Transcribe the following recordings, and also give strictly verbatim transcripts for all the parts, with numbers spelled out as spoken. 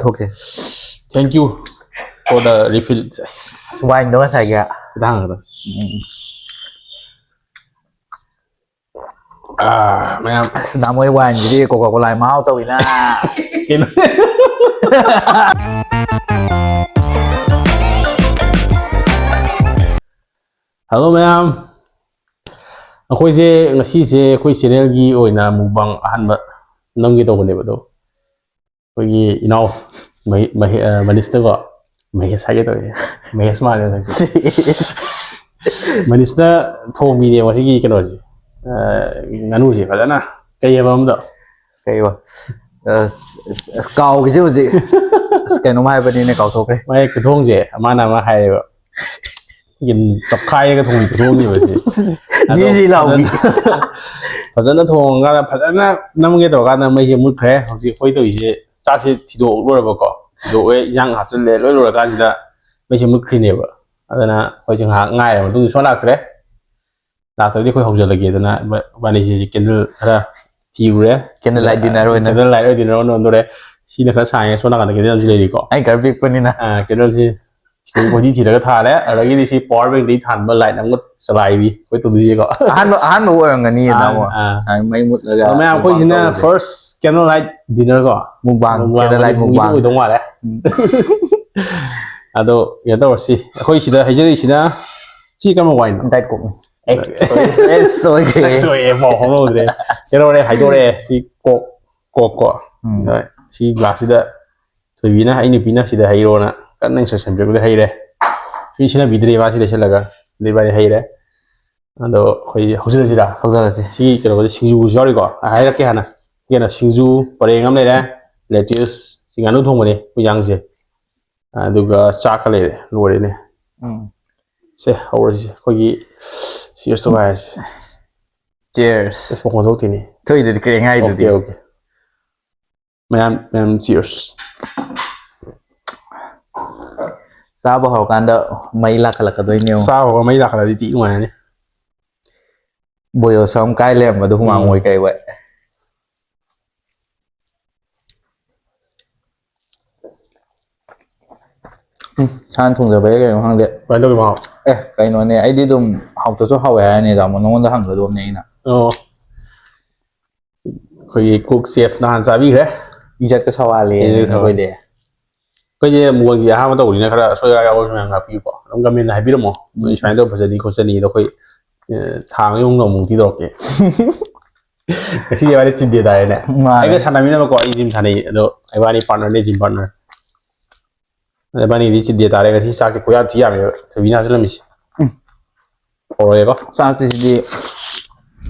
ꯊꯣꯛꯁꯦ꯫ Thank you for the refill. ꯑꯁ, ꯋꯥꯏꯟꯗꯣ ꯉꯁꯥꯏꯒꯤ꯫ ꯈꯤꯇꯪ ꯍꯥꯡꯉꯗ꯫ ꯑꯥ, ꯃꯌꯥꯝ꯫ ꯑꯁ, ꯗꯥꯃꯣꯏ ꯋꯥꯏꯟꯁꯤꯗꯤ ꯀꯣꯀꯥ ꯀꯣꯂꯥꯒꯤ ꯃꯍꯥꯎ ꯇꯧꯏꯅ꯫ ꯀꯩꯅꯣ? ꯍꯜꯂꯣ ꯃꯌꯥꯝ, ꯑꯩꯈꯣꯏꯁꯦ ꯉꯁꯤꯁꯦ ꯑꯩꯈꯣꯏ ꯆꯦꯅꯦꯜꯒꯤ ꯑꯣꯏꯅ ꯃꯨꯛꯕꯥꯡ ꯑꯍꯥꯟꯕ ꯅꯝꯒꯦ ꯇꯧꯕꯅꯦꯕ꯫ ꯑꯗꯣ ꯑꯩꯈꯣꯏꯒꯤ ꯏꯅꯥꯎ ꯃꯍꯤ- ꯃꯍꯤ- ꯑ, ꯃꯅꯤꯁꯇꯀꯣ, ꯃꯍꯦꯁ ꯍꯥꯏꯒꯦ ꯇꯧꯋꯦ, ꯃꯍꯦꯁ ꯃꯥꯜꯂꯦ ꯉꯁꯥꯏꯁꯦ꯫ ꯃꯅꯤꯁꯅ ꯊꯣꯡꯕꯤꯅꯦꯕ ꯉꯁꯤꯒꯤ ꯀꯩꯅꯣꯁꯦ, ꯑ, ꯉꯥꯅꯨꯁꯦ ꯐꯖꯅ꯫ ꯀꯩ ꯍꯥꯏꯕ ꯑꯝꯗꯣ? ꯀꯩꯕ? ꯑꯁ, ꯑꯁ, ꯑꯁ, ꯀꯥꯎꯈꯤꯁꯦ ꯍꯧꯖꯤꯛ꯫ ꯑꯁ, ꯀꯩꯅꯣꯝ ꯍꯥꯏꯕꯅꯤꯅꯦ, ꯀꯥꯎꯊꯣꯛꯈ꯭ꯔꯦ꯫ ꯃꯥꯏ ꯈꯨꯊꯣꯡꯁꯦ ꯃꯥꯅ ꯑꯃ ꯍꯥꯏꯌꯦꯕ, ꯑꯩꯈꯣꯏꯒꯤ ꯆꯞꯈꯥꯏꯔꯒ ꯊꯣꯡꯕꯤ ꯈꯨꯊꯣꯡꯅꯦꯕ ꯁꯤ꯫ ꯑꯗꯣ ꯖꯤ ꯖꯤ ꯂꯥꯎꯕꯤ꯫ ꯐꯖꯅ, ꯐꯖꯅ ꯊꯣꯡꯉꯀꯥꯟꯗ, ꯐꯖꯅ ꯅꯝꯒꯦ ꯇꯧꯔꯀꯥꯟꯗ ꯃꯩꯁꯦ ꯃꯨꯠꯈ꯭ꯔꯦ꯫ ꯍꯧꯖꯤꯛ ꯑꯩꯈꯣꯏ ꯇꯧꯔꯤꯁꯦ, ꯆꯥꯛꯁꯦ ꯊꯤꯗꯣꯛ ꯂꯣꯏꯔꯕꯀꯣ, ꯊꯤꯗꯣꯛꯑꯦ, ꯏꯟꯖꯥꯡ ꯍꯥꯞꯆꯤꯜꯂꯦ, ꯂꯣꯏ ꯂꯣꯏꯔꯀꯥꯟꯁꯤꯗ ꯃꯩꯁꯦ ꯃꯨꯠꯈ꯭ꯔꯤꯅꯦꯕ꯫ ꯑꯗꯨꯅ ꯑꯩꯈꯣꯏꯁꯦ ꯉꯥꯏꯍꯥꯛ ꯉꯥꯏꯔꯕ ꯃꯇꯨꯡꯗ ꯁꯨꯡꯂꯥꯛ ꯂꯥꯛꯇ꯭ꯔꯦ꯫ ꯂꯥꯛꯇ꯭ꯔꯗꯤ ꯑꯩꯈꯣꯏ ꯍꯧꯖꯤꯜꯂꯒꯦꯗꯅ ꯏꯕꯥꯅꯤꯁꯦ ꯀꯦꯟꯗꯜ ꯈꯔ ꯊꯤꯔꯨꯔꯦ꯫ Candle light dinner ꯑꯣꯏꯅ꯫ Candle light dinner ꯑꯣꯏꯅ ꯑꯣꯟꯗꯣꯔꯦ꯫ ꯁꯤꯅ ꯈꯔ ꯁꯥꯡꯉꯦ, ꯁꯣꯝ ꯅꯥꯀꯟꯗ ꯀꯦꯟꯗꯜ ꯑꯃꯁꯨ ꯂꯩꯔꯤꯀꯣ꯫ ꯑꯩ ꯈꯔ ꯄꯤꯛꯄꯅꯤꯅ꯫ ꯑꯥ, ꯀꯦꯟꯗꯜꯁꯤ ꯑꯩꯈꯣꯏ ꯀꯣꯏꯊꯤ ꯊꯤꯔꯒ ꯊꯥꯜꯂꯦ꯫ ꯑꯗꯒꯤꯗꯤ ꯁꯤ power bankꯗꯒꯤ ꯊꯥꯟꯕ light ꯑꯃꯒ ꯆꯂꯥꯏꯔꯤ ꯑꯩꯈꯣꯏ ꯇꯧꯗꯣꯏꯁꯦꯀꯣ꯫ ꯑꯍꯥꯟꯕ, ꯑꯍꯥꯟꯕ ꯑꯣꯏꯔꯝꯒꯅꯤ, ꯑꯥ, ꯅꯅꯥꯎ꯫ ꯑꯥ꯫ ꯑꯥ, ꯃꯩ ꯃꯨꯠꯂꯒ ꯑꯗꯣ ꯃꯌꯥꯝ, ꯑꯩꯈꯣꯏꯁꯤꯅ ꯃꯨꯛꯕꯥꯡ ꯇꯧꯕꯁꯦ꯫ First candle light dinner ꯀꯣ꯫ Mukbang, mukbang, candle light mukbang. ꯑꯣꯏꯗꯧ ꯃꯥꯜꯂꯦ꯫ ꯎꯝ꯫ ꯑꯗꯣ ꯀꯩꯅꯣ ꯇꯧꯔꯁꯤ, ꯑꯩꯈꯣꯏ ꯁꯤꯗ ꯍꯩꯖꯔꯤꯁꯤꯅ, ꯁꯤ ꯀꯔꯝꯕ ꯋꯥꯏꯟꯅꯣ? Diet Coke꯫ ꯑꯦ, ꯁꯣꯏ-, ꯑꯦ, ꯁꯣꯏꯈ꯭ꯔꯦ꯫ ꯁꯣꯏꯔꯦ, ꯄꯥꯎ ꯐꯥꯎꯅꯍꯧꯗ꯭ꯔꯦ꯫ ꯀꯩꯗꯧꯔꯦ, ꯍꯥꯏꯗꯣꯔꯛꯑꯦ꯫ ꯁꯤ Coke, Coke ꯀꯣ꯫ ꯎꯝ꯫ ꯁꯤ glassꯁꯤꯗ ꯊꯣꯏꯕꯤꯅ, ꯑꯩ ꯅꯨꯄꯤꯅ ꯁꯤꯗ ꯍꯩꯔꯣꯅ ꯀꯟꯅ instruction ꯄꯤꯔꯛꯄꯗ ꯍꯩꯔꯦ꯫ ꯁꯤ ꯁꯤꯖꯤꯟꯅꯕꯤꯗ꯭ꯔꯦ ꯃꯥ ꯁꯤ ꯂꯩꯁꯜꯂꯒ꯫ ꯑꯗꯨ ꯏꯕꯥꯅꯤ ꯍꯩꯔꯦ꯫ ꯑꯗꯣ ꯑꯩꯈꯣꯏ ꯍꯧꯖꯤꯜꯂꯁꯤꯔꯥ? ꯍꯧꯖꯤꯜꯂꯁꯤ꯫ ꯁꯤ ꯀꯩꯅꯣꯁꯦ, ꯁꯤꯡꯖꯨꯁꯨ ꯌꯥꯎꯔꯤꯀꯣ꯫ ꯑꯩ ꯍꯥꯏꯔꯛꯀꯦ ꯍꯥꯟꯅ꯫ ꯀꯩꯅꯣ, ꯁꯤꯡꯖꯨ ꯄꯔꯦꯡ ꯑꯃ ꯂꯩꯔꯦ, lettuce, ꯁꯤ ꯉꯥꯅꯨ ꯊꯣꯡꯕꯅꯦ ꯑꯩꯈꯣꯏ ꯌꯥꯡꯁꯦ꯫ ꯑꯗꯨꯒ ꯆꯥꯛꯀ ꯂꯩꯔꯦ, ꯂꯣꯏꯔꯦꯅꯦ꯫ ꯎꯝ꯫ ꯁꯦ, ꯍꯧꯔꯁꯤ꯫ ꯑꯩꯈꯣꯏꯒꯤ cheers ꯇꯧ ꯍꯥꯏꯔꯁꯤ꯫ Cheers꯫ ꯑꯁ, ꯃꯈꯣꯟ ꯊꯣꯛꯇꯦꯅꯦ꯫ ꯊꯣꯛꯏꯗꯨꯗꯤ ꯀꯔꯤ ꯉꯥꯏꯗꯨꯗꯤ? Okay, okay꯫ ꯃꯌꯥꯝ, ꯃꯌꯥꯝ cheers꯫ ꯆꯥꯕ ꯍꯧꯔꯀꯥꯟꯗ ꯃꯩ ꯂꯥꯛꯈꯠꯂꯛꯀꯗꯣꯏꯅꯦ꯫ ꯆꯥꯕ ꯍꯧꯔ ꯃꯩ ꯂꯥꯛꯈꯠꯂꯗꯤ ꯊꯤ ꯅꯨꯡꯉꯥꯏꯔꯅꯤ꯫ ꯕꯣꯌꯣꯁ ꯑꯃ ꯀꯥꯏ ꯂꯩꯔꯝꯕꯗꯣ ꯍꯨꯃꯥꯡ ꯎꯝ꯫ ꯑꯣꯏ ꯀꯩ ꯑꯣꯏ꯫ ꯁꯥꯅ ꯊꯣꯡꯖꯕꯩꯔ ꯀꯩꯅꯣ ꯈꯪꯗꯦ꯫ ꯀꯃꯥꯏꯅ ꯇꯧꯒꯦ ꯃꯍꯥꯎ? ꯑꯦ, ꯀꯩꯅꯣꯅꯦ, ꯑꯩꯗꯤ ꯑꯗꯨꯝ ꯍꯥꯎꯇꯁꯨ ꯍꯥꯎꯋꯦ ꯍꯥꯏꯔꯅꯤ, ꯇꯥꯃꯣ, ꯅꯉꯣꯟꯗ ꯍꯪꯒꯗꯧꯕꯅꯦ ꯑꯩꯅ꯫ ꯑꯣ, ꯑꯩꯈꯣꯏꯒꯤ ꯀꯨꯛ ꯆꯦꯐ ꯅꯍꯥꯟ ꯆꯥꯕꯤꯈ꯭ꯔꯦ꯫ ꯏꯖꯠꯀ ꯁꯋꯥꯜꯂꯦ ꯏꯖꯠꯀ ꯁꯋꯥꯜ꯫ ꯑꯩꯈꯣꯏꯗꯤ꯫ ꯑꯩꯈꯣꯏꯁꯦ ꯃꯣꯟꯒꯤ ꯑꯍꯥꯟꯕ ꯇꯧꯕꯅꯤꯅ ꯈꯔ ꯑꯁꯣꯏ ꯑꯔꯥꯛ ꯌꯥꯎꯔꯁꯨ ꯃꯌꯥꯝ ꯉꯥꯛꯄꯤꯌꯨꯀꯣ꯫ ꯑꯗꯨꯝ ꯀꯃꯦꯟꯗ ꯍꯥꯏꯕꯤꯔꯝꯃꯣ, ꯅꯣꯏ ꯁꯨꯃꯥꯏꯅ ꯇꯧꯕ ꯐꯖꯅꯤ ꯈꯣꯠꯆꯅꯤ ꯑꯗꯣ ꯑꯩꯈꯣꯏ, ꯑ, ꯊꯥ ꯑꯃꯒꯤ ꯃꯅꯨꯡꯗ ꯑꯃꯨꯛꯇꯤ ꯇꯧꯔꯛꯀꯦ꯫ ꯉꯁꯤꯗꯤ ꯏꯕꯥꯅꯤ ꯆꯤꯟꯗꯦ ꯇꯥꯔꯦꯅꯦ꯫ ꯃꯥꯅꯦ꯫ ꯑꯩꯒ ꯁꯥꯟꯅꯃꯤꯟꯅꯕꯀꯣ, ꯑꯩ ꯖꯤꯝ ꯁꯥꯟꯅꯩ ꯑꯗꯣ ꯏꯕꯥꯅꯤ ꯄꯥꯔꯠꯅꯔꯅꯦ, ꯖꯤꯝ ꯄꯥꯔꯠꯅꯔ꯫ ꯑꯗ ꯏꯕꯥꯅꯤꯗꯤ ꯆꯤꯟꯗꯦ ꯇꯥꯔꯦ꯫ ꯉꯁꯤ ꯆꯥꯛꯁꯦ ꯈꯨꯌꯥꯝ ꯊꯤ ꯌꯥꯝꯃꯦꯕ ꯊꯣꯏꯕꯤꯅ ꯍꯥꯞꯆꯤꯜꯂꯝꯃꯤꯁꯦ꯫ ꯍꯧꯔꯦꯀꯣ꯫ ꯆꯥꯛꯇꯤ ꯁꯤꯗꯤ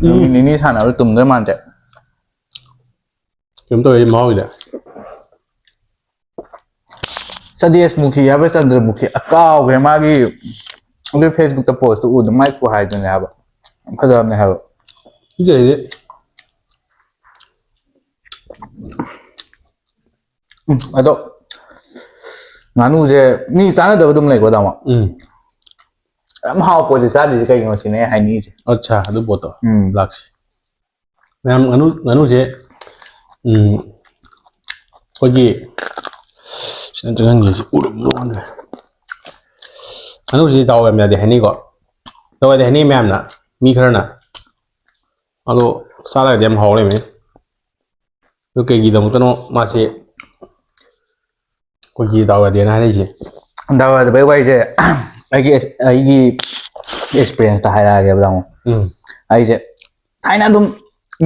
ꯅꯨꯃꯤꯠ ꯅꯤꯅꯤ ꯁꯥꯟꯅꯔ ꯇꯨꯝꯗꯣꯏ ꯃꯥꯟꯗꯦ꯫ ꯀꯩꯝ ꯇꯧꯔꯦ ꯃꯍꯥꯎꯒꯤꯗ꯫ ꯁꯗꯦꯁꯃꯨꯈꯤ ꯍꯥꯏꯕ꯭ꯔꯥ, ꯆꯟꯗ꯭ꯔꯃꯨꯈꯤ, ꯑ, ꯀꯥꯎꯈ꯭ꯔꯦ ꯃꯥꯒꯤ꯫ ꯑꯗꯨ ꯐꯦꯁꯕꯨꯛꯇ ꯄꯣꯁꯇꯨ ꯎꯗ ꯃꯥꯏ ꯈꯨꯍꯥꯏꯗꯨꯅꯦ ꯍꯥꯏꯕ꯫ ꯐꯖꯕꯅꯦ ꯍꯥꯏꯕ꯫ ꯁꯤꯗꯩꯗꯤ ꯎꯝ, ꯑꯗꯣ ꯉꯥꯅꯨꯁꯦ ꯃꯤ ꯆꯥꯟꯅꯗꯕ ꯑꯗꯨꯝ ꯂꯩꯀꯣ, ꯇꯥꯃꯣ? ꯎꯝ꯫ ꯌꯥꯝ ꯍꯥꯎꯕ ꯄꯣꯠꯁꯦ ꯆꯥꯗ꯭ꯔꯤꯁꯦ ꯀꯩꯒꯤꯅꯣ ꯁꯤꯅꯦ ꯑꯩ ꯍꯥꯏꯅꯤꯡꯉꯤꯁꯦ꯫ ꯑꯠꯆꯥ, ꯑꯗꯨ ꯄꯣꯠꯇꯣ꯫ ꯎꯝ꯫ ꯂꯥꯛꯁꯤ꯫ ꯃꯌꯥꯝ ꯉꯥꯅꯨ, ꯉꯥꯅꯨꯁꯦ, ꯎꯝ, ꯑꯩꯈꯣꯏꯒꯤ, ꯁꯤꯅ ꯆꯪꯍꯟꯒꯦꯁꯤ ꯎꯔꯝꯗꯧ ꯃꯥꯟꯗ꯭ꯔꯦ꯫ ꯉꯥꯅꯨꯁꯤ ꯗꯥꯎ ꯌꯥꯝ ꯌꯥꯗꯦ ꯍꯥꯏꯅꯩꯀꯣ꯫ ꯗꯥꯎ ꯌꯥꯗꯦ ꯍꯥꯏꯅꯩ ꯃꯌꯥꯝꯅ, ꯃꯤ ꯈꯔꯅ꯫ ꯑꯗꯣ ꯆꯥꯔꯒꯗꯤ ꯌꯥꯝ ꯍꯥꯎ ꯂꯩꯔꯝꯃꯦ꯫ ꯑꯗꯨ ꯀꯩꯒꯤꯗꯃꯛꯇꯅꯣ ꯃꯥꯁꯦ ꯑꯩꯈꯣꯏꯒꯤ ꯗꯥꯎ ꯌꯥꯗꯦꯅ ꯍꯥꯏꯔꯛꯏꯁꯦ? ꯗꯥꯎ ꯌꯥꯗꯕꯩ ꯋꯥꯔꯤꯁꯦ ꯑꯩꯒꯤ, ꯑꯩꯒꯤ ꯑꯦꯛꯁꯄꯤꯔꯤꯌꯦꯟꯁꯇ ꯍꯥꯏꯔꯛꯑꯒꯦꯕ, ꯇꯥꯃꯣ꯫ ꯎꯝ꯫ ꯑꯩꯁꯦ ꯊꯥꯏꯅ ꯑꯗꯨꯝ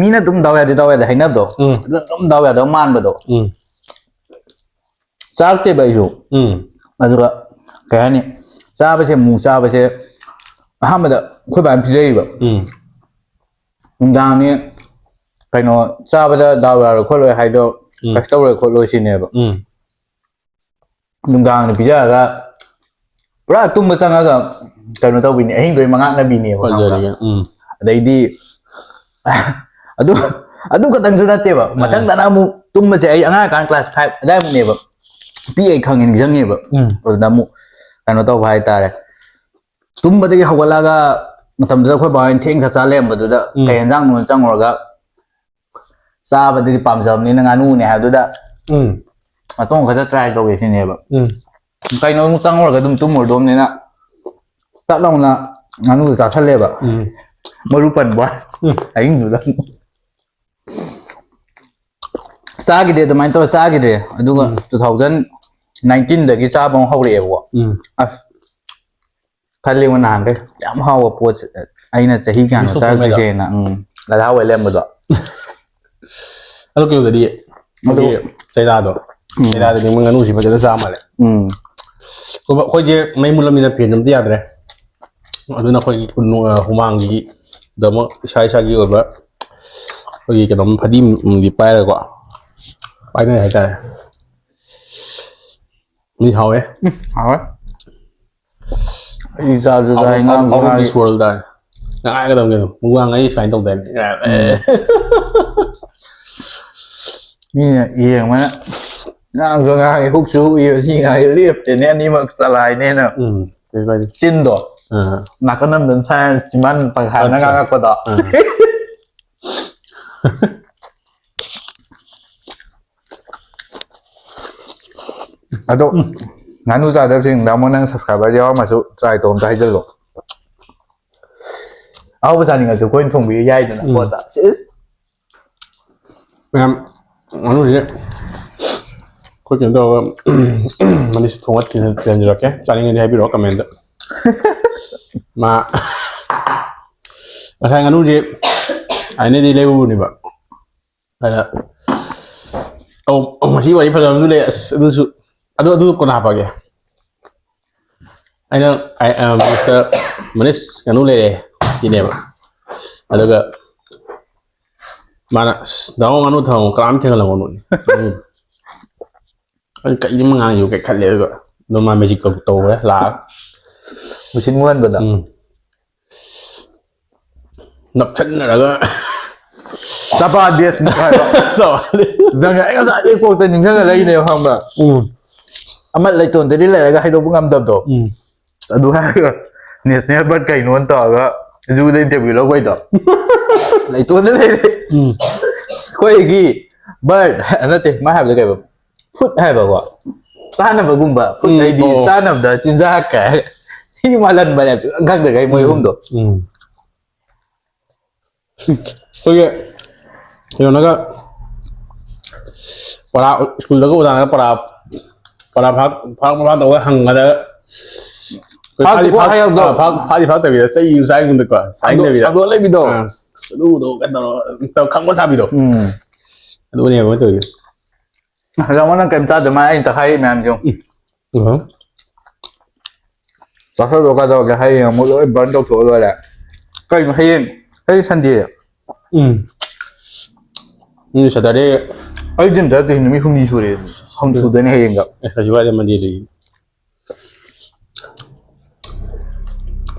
ꯃꯤꯅ ꯑꯗꯨꯝ ꯗꯥꯎ ꯌꯥꯗꯦ, ꯗꯥꯎ ꯌꯥꯗꯦ ꯍꯥꯏꯅꯕꯗꯣ, ꯎꯝ꯫ ꯑꯗꯨ ꯑꯗꯨꯝ ꯗꯥꯎ ꯌꯥꯗꯕ ꯃꯥꯟꯕꯗꯣ꯫ ꯎꯝ꯫ ꯆꯥꯔꯛꯇꯦꯕ ꯑꯩꯁꯨ꯫ ꯎꯝ꯫ ꯑꯗꯨꯒ ꯀꯩ ꯍꯥꯏꯅꯤ, ꯆꯥꯕꯁꯦ ꯑꯃꯨꯛ ꯆꯥꯕꯁꯦ ꯑꯍꯥꯟꯕꯗ ꯑꯩꯈꯣꯏ ꯕꯥꯅ ꯄꯤꯖꯩꯕ꯫ ꯎꯝ꯫ ꯅꯨꯡꯗꯥꯡꯅꯤ ꯀꯩꯅꯣ ꯆꯥꯕꯗ ꯗꯥꯎ ꯌꯥꯔꯣꯏ ꯈꯣꯠꯂꯣꯏ ꯍꯥꯏꯗꯣ, ꯎꯝ꯫ ꯀꯩꯁꯨ ꯇꯧꯔꯣꯏ ꯈꯣꯠꯂꯣꯏ ꯁꯤꯅꯦꯕ꯫ ꯎꯝ꯫ ꯅꯨꯡꯗꯥꯡꯗ ꯄꯤꯖꯔꯒ ꯄꯨꯔꯥ ꯇꯨꯝꯕ ꯆꯪꯉꯒ ꯀꯩꯅꯣ ꯇꯧꯕꯤꯅꯦ, ꯑꯍꯤꯡꯗꯣ ꯃꯉꯥꯛꯅꯕꯤꯅꯦꯕ, ꯈꯪꯕ꯭ꯔꯥ? ꯐꯖꯔꯦ꯫ ꯎꯝ꯫ ꯑꯗꯩꯗꯤ ꯑꯗꯨ, ꯑꯗꯨ ꯈꯛꯇꯪꯁꯨ ꯅꯠꯇꯦꯕ, ꯃꯊꯪꯗꯅ ꯑꯃꯨꯛ ꯇꯨꯝꯕꯁꯦ, ꯑꯩ ꯑꯉꯥꯡ ꯑꯣꯏꯔꯤꯀꯥꯟꯗ ꯀ꯭ꯂꯥꯁ ꯐꯥꯏꯚ ꯑꯗꯥꯏꯃꯨꯛꯅꯦꯕ, ꯄꯤꯛꯏ ꯈꯪꯉꯦ, ꯅꯤꯡꯁꯤꯡꯉꯦꯕ꯫ ꯎꯝ꯫ ꯑꯗꯨꯗ ꯑꯃꯨꯛ ꯀꯩꯅꯣ ꯇꯧꯕ ꯍꯥꯏꯇꯥꯔꯦ, ꯇꯨꯝꯕꯗꯒꯤ ꯍꯧꯒꯠꯂꯒ ꯃꯇꯝꯗꯨꯗ ꯑꯩꯈꯣꯏ ꯕꯥ ꯍꯣꯏꯅ ꯊꯦꯡ ꯆꯥꯛ ꯆꯥ ꯂꯩꯔꯝꯕꯗꯨꯗ, ꯎꯝ꯫ ꯀꯩ ꯌꯦꯟꯖꯥꯡꯅꯣꯅ ꯆꯪꯉꯨꯔꯒ, ꯆꯥꯕꯗꯗꯤ ꯄꯥꯝꯖꯕꯅꯤꯅ ꯉꯥꯅꯨꯅꯦ ꯍꯥꯏꯕꯗꯨꯗ, ꯎꯝ꯫ ꯃꯇꯣꯡ ꯈꯛꯇ ꯇ꯭ꯔꯥꯏ ꯇꯧꯒꯦ ꯁꯤꯅꯦꯕ꯫ ꯎꯝ꯫ ꯀꯩꯅꯣ ꯑꯃꯨꯛ ꯆꯪꯉꯨꯔꯒ ꯑꯗꯨꯝ ꯇꯨꯝꯃꯨꯔꯗꯣꯝꯅꯤꯅ ꯇꯠ ꯂꯥꯎꯅ ꯉꯥꯅꯨꯗꯣ ꯆꯥꯁꯜꯂꯦꯕ꯫ ꯎꯝ꯫ ꯃꯔꯨ ꯄꯟꯕ꯫ ꯎꯝ꯫ ꯑꯍꯤꯡꯗꯨꯗ꯫ ꯆꯥꯈꯤꯗꯦ, ꯑꯗꯨꯃꯥꯏꯅ ꯇꯧꯔ ꯆꯥꯈꯤꯗ꯭ꯔꯦ꯫ ꯑꯗꯨꯒ ꯎꯝ꯫ Two thousand nineteen ꯗꯒꯤ ꯆꯥꯕ ꯑꯃꯨꯛ ꯍꯧꯔꯛꯑꯦꯕꯀꯣ꯫ ꯎꯝ꯫ ꯑꯁ, ꯈꯜꯂꯤꯉꯣ ꯅꯍꯥꯟꯈꯩ ꯌꯥꯝ ꯍꯥꯎꯕ ꯄꯣꯠꯁꯦ ꯑꯩꯅ ꯆꯍꯤ ꯀꯌꯥꯅꯣ ꯃꯤꯁ ꯇꯧꯊꯣꯛꯑꯝꯃꯦꯗꯣ꯫ ꯆꯥꯔꯛꯇ꯭ꯔꯤꯁꯦꯅ꯫ ꯎꯝ, ꯂꯥꯏꯍꯥꯎ ꯑꯣꯏ ꯂꯩꯔꯝꯕꯗꯣ꯫ ꯑꯗꯣ ꯀꯩꯅꯣꯗꯗꯤ, ꯑꯗꯣ ꯑꯩꯈꯣꯏꯒꯤ ꯆꯩꯔꯥꯗꯣ, ꯎꯝ꯫ ꯆꯩꯔꯥꯗꯗꯤ ꯃꯣꯏ ꯉꯥꯅꯨꯁꯤ ꯐꯖꯅ ꯆꯥ ꯃꯥꯜꯂꯦ꯫ ꯎꯝ꯫ ꯑꯩꯈꯣꯏ-, ꯑꯩꯈꯣꯏꯁꯦ ꯃꯩ ꯃꯨꯠꯂꯝꯅꯤꯅ ꯐꯦꯟ ꯑꯝꯇ ꯌꯥꯗ꯭ꯔꯦ꯫ ꯑꯗꯨꯅ ꯑꯩꯈꯣꯏꯒꯤ ꯀꯨꯟ-, ꯍꯨꯃꯥꯡꯒꯤꯗꯃꯛ ꯏꯁꯥ ꯏꯁꯥꯒꯤ ꯑꯣꯏꯕ ꯑꯩꯈꯣꯏꯒꯤ ꯀꯩꯅꯣꯝ ꯐꯗꯤꯝꯗꯤ ꯄꯥꯏꯔꯒꯀꯣ, ꯄꯥꯏꯅꯔꯦ ꯍꯥꯏꯇꯥꯔꯦ꯫ ꯃꯤ ꯍꯥꯎꯋꯦ꯫ ꯎꯝ, ꯍꯥꯎꯋꯦ꯫ ꯑꯩ ꯆꯥꯕꯁꯨ ꯆꯥꯏ, ꯉꯥꯡꯁꯨ ꯉꯥꯡꯉꯤ꯫ World ꯇꯥꯔꯦ꯫ ꯉꯥꯡꯒꯗꯕꯅꯤ ꯀꯩꯅꯣ꯫ ꯃꯨꯛꯕꯥꯡ ꯑꯩ ꯁꯨꯃꯥꯏꯅ ꯇꯧꯗꯥꯏꯅꯦ꯫ ꯎꯝ꯫ ꯃꯤꯅ ꯌꯦꯡꯕꯅ ꯉꯥꯡꯁꯨ ꯉꯥꯡꯉꯤ, ꯍꯨꯛꯁꯨ ꯍꯨꯛꯏ, ꯁꯤ ꯉꯥꯡꯉꯤ ꯂꯦꯞꯇꯦꯅꯦ, ꯑꯅꯤꯃꯛ ꯆꯂꯥꯏꯅꯦꯅ꯫ ꯎꯝ, ꯀꯩꯁꯨ ꯀꯥꯏꯗꯦ꯫ ꯆꯤꯟꯗꯣ ꯑꯥ꯫ ꯅꯥꯀꯟ ꯑꯃꯗ ꯁꯥꯏ ꯆꯤꯝꯕꯥꯟ ꯇꯪꯈꯥꯏ ꯑꯃꯅ ꯑꯠꯆꯥ꯫ ꯉꯥꯡꯉꯛꯄꯗꯣ꯫ ꯑꯥ꯫ ꯑꯗꯣ ꯎꯝ꯫ ꯉꯥꯅꯨ ꯆꯥꯗꯕꯁꯤꯡ, ꯇꯥꯃꯣ, ꯅꯪ subscriber ꯌꯥꯎꯔꯝꯃꯁꯨ try ꯇꯧ, ꯑꯝꯇ ꯍꯥꯏꯖꯜꯂꯣ꯫ ꯑꯍꯥꯎꯕ ꯆꯥꯅꯤꯡꯉꯁꯨ ꯑꯩꯈꯣꯏꯅ ꯊꯣꯡꯕꯤꯕ ꯌꯥꯏꯗꯅ ꯎꯝ꯫ ꯄꯣꯠꯇ꯫ ꯁꯤꯁ꯫ ꯃꯌꯥꯝ, ꯉꯥꯅꯨꯁꯦ ꯑꯩꯈꯣꯏ ꯀꯩꯅꯣ ꯇꯧꯔꯒ, ꯃꯅꯤꯁ ꯊꯣꯡꯉ ꯊꯤꯟ-, ꯊꯤꯟꯍꯟꯖꯔꯛꯀꯦ꯫ ꯆꯥꯅꯤꯡꯉꯗꯤ ꯍꯥꯏꯕꯤꯔꯛꯑꯣ comment ꯇ꯫ ꯃꯥ ꯉꯁꯥꯏ ꯉꯥꯅꯨꯁꯦ ꯑꯩꯅꯗꯤ ꯂꯩꯔꯨꯕꯅꯦꯕ꯫ ꯑꯗ, ꯑꯧ, ꯑꯧ, ꯉꯁꯤ ꯋꯥꯔꯤ ꯐꯖꯕ ꯑꯃꯁꯨ ꯂꯩ꯫ ꯑꯁ, ꯑꯗꯨꯁꯨ, ꯑꯗꯨ, ꯑꯗꯨ ꯀꯣꯟꯅ ꯍꯥꯞꯄꯛꯑꯒꯦ꯫ ꯑꯩꯅ, ꯑꯩ, ꯑ, ꯃꯤꯁꯇꯔ ꯃꯅꯤꯁ ꯉꯥꯅꯨ ꯂꯩꯔꯦ ꯁꯤꯅꯦꯕ꯫ ꯑꯗꯨꯒ ꯃꯥꯅ, "ꯑꯁ, ꯗꯥꯎ ꯉꯥꯅꯨ ꯊꯝꯃꯣ, ꯀꯅꯥꯝ ꯊꯦꯡꯍꯜꯂꯝꯒꯅꯨ"꯫ ꯑꯩ ꯀꯩꯅꯣ ꯉꯥꯡꯉꯤꯕ ꯀꯩ ꯈꯜꯂꯦ, ꯑꯗꯨꯒ ꯑꯗꯨꯝ ꯃꯥ magic ꯇꯧ-, ꯇꯧꯈ꯭ꯔꯦ ꯂꯥꯛꯑꯒ꯫ ꯃꯨꯁꯤꯟ ꯃꯨꯍꯟꯕꯗ꯫ ꯎꯝ꯫ ꯅꯞꯁꯟꯅꯔꯒ꯫ ꯆꯄꯥ ꯗꯦꯁꯃꯨꯛ ꯍꯥꯏꯕ꯫ ꯆꯄꯥ ꯗꯦꯁ꯫ ꯖꯪꯒ ꯑꯩ ꯉꯁꯥꯏꯗꯩ ꯀꯣꯛꯇ ꯅꯤꯡꯁꯤꯡꯉ ꯂꯩꯅꯦꯕ, ꯈꯪꯕ꯭ꯔꯥ? ꯎꯝ꯫ ꯑꯃ ꯂꯩꯇꯣꯟꯗꯗꯤ ꯂꯩꯔꯒ ꯍꯥꯏꯗꯣꯛꯄ ꯉꯝꯗꯕꯗꯣ꯫ ꯎꯝ꯫ ꯑꯗꯨ ꯍꯥꯏꯔꯒ national bird ꯀꯩꯅꯣꯅ ꯇꯧꯔꯒ zoo ꯗ interview ꯂꯧꯕꯩꯗꯣ꯫ ꯂꯩꯇꯣꯟꯗ ꯂꯩꯔꯦ꯫ ꯎꯝ꯫ ꯑꯩꯈꯣꯏꯒꯤ bird ꯅꯠꯇꯦ, ꯃꯥ ꯍꯥꯏꯕꯗꯣ ꯀꯩꯕ? Food ꯍꯥꯏꯕꯀꯣ꯫ ꯆꯥꯅꯕꯒꯨꯝꯕ ꯐꯨꯠ ꯎꯝ, ꯍꯥꯏꯗꯤ ꯑꯣ꯫ ꯆꯥꯅꯕꯗ ꯆꯤꯟꯖꯥꯛ ꯀꯥꯏ ꯃꯤ ꯃꯥꯜꯍꯟꯕꯅꯦ ꯈꯪꯗ꯭ꯔꯒ ꯃꯣꯏ ꯑꯍꯨꯝꯗꯣ꯫ ꯎꯝ꯫ ꯑꯩꯈꯣꯏꯒꯤ ꯀꯩꯅꯣꯅꯒ ꯄꯔꯥ ꯁ꯭ꯀꯨꯜꯗꯒ ꯑꯣꯖꯥꯅꯒ ꯄꯔꯥ ꯄꯔꯥ ꯐꯥꯔꯛ ꯐꯥꯔꯛ ꯃꯃꯥꯡꯗ ꯑꯩꯈꯣꯏ ꯍꯪꯒꯗ ꯑꯩꯈꯣꯏ ꯐꯥꯗꯤ ꯐꯥꯔꯛꯇ꯭ꯔꯤꯕꯣ ꯐꯥꯔꯛ- ꯍꯥꯏꯔꯛꯄꯗꯣ? ꯑꯥ, ꯐꯥꯔꯛ- ꯐꯥꯗꯤ ꯐꯥꯔꯛꯇꯕꯤꯗ ꯆꯩ ꯆꯥꯏꯒꯨꯝꯗꯀꯣ ꯆꯥꯏꯗꯕꯤꯗ ꯁꯥꯡꯗꯣꯛ ꯂꯩꯕꯤꯗꯣ꯫ ꯑꯥ, ꯑꯗꯨꯗꯣ ꯀꯩꯅꯣ ꯇꯧ- ꯈꯪꯕ ꯁꯥꯕꯤꯗꯣ ꯎꯝ꯫ ꯑꯗꯨꯅꯦꯕ ꯑꯩꯈꯣꯏ ꯇꯧꯔꯤꯁꯦ꯫ ꯍꯧꯖꯤꯛ ꯑꯃꯅ ꯀꯩꯝ ꯆꯥꯗ ꯃꯥ ꯑꯩꯅ ꯇꯛꯈꯥꯏꯔꯤ ꯃꯌꯥꯝꯁꯦ꯫ ꯑꯍ꯫ ꯆꯥꯊꯣꯛꯑꯒ ꯀꯩꯗꯧꯔꯒꯦ? ꯍꯌꯦꯡ ꯑꯃꯨꯛ ꯂꯣꯏ ꯕꯔꯟ ꯇꯧꯊꯣꯛꯑ ꯂꯣꯏꯔꯦ꯫ ꯀꯩꯅꯣ ꯍꯌꯦꯡ? ꯍꯌꯦꯡ ꯁꯟꯗꯦ꯫ ꯎꯝ꯫ ꯎꯝ, ꯁꯦꯇꯔꯗꯦ꯫ ꯑꯩ ꯖꯤꯝ ꯆꯠꯇꯣꯏꯁꯤ ꯅꯨꯃꯤꯠ ꯍꯨꯝꯅꯤ ꯁꯨꯔꯦ꯫ ꯍꯨꯝ ꯁꯨꯗꯣꯏꯅꯦ ꯍꯌꯦꯡꯒ꯫ ꯑꯦ, ꯀꯩꯁꯨ ꯀꯥꯏꯗꯦ, ꯃꯟꯗꯦꯗꯒꯤ꯫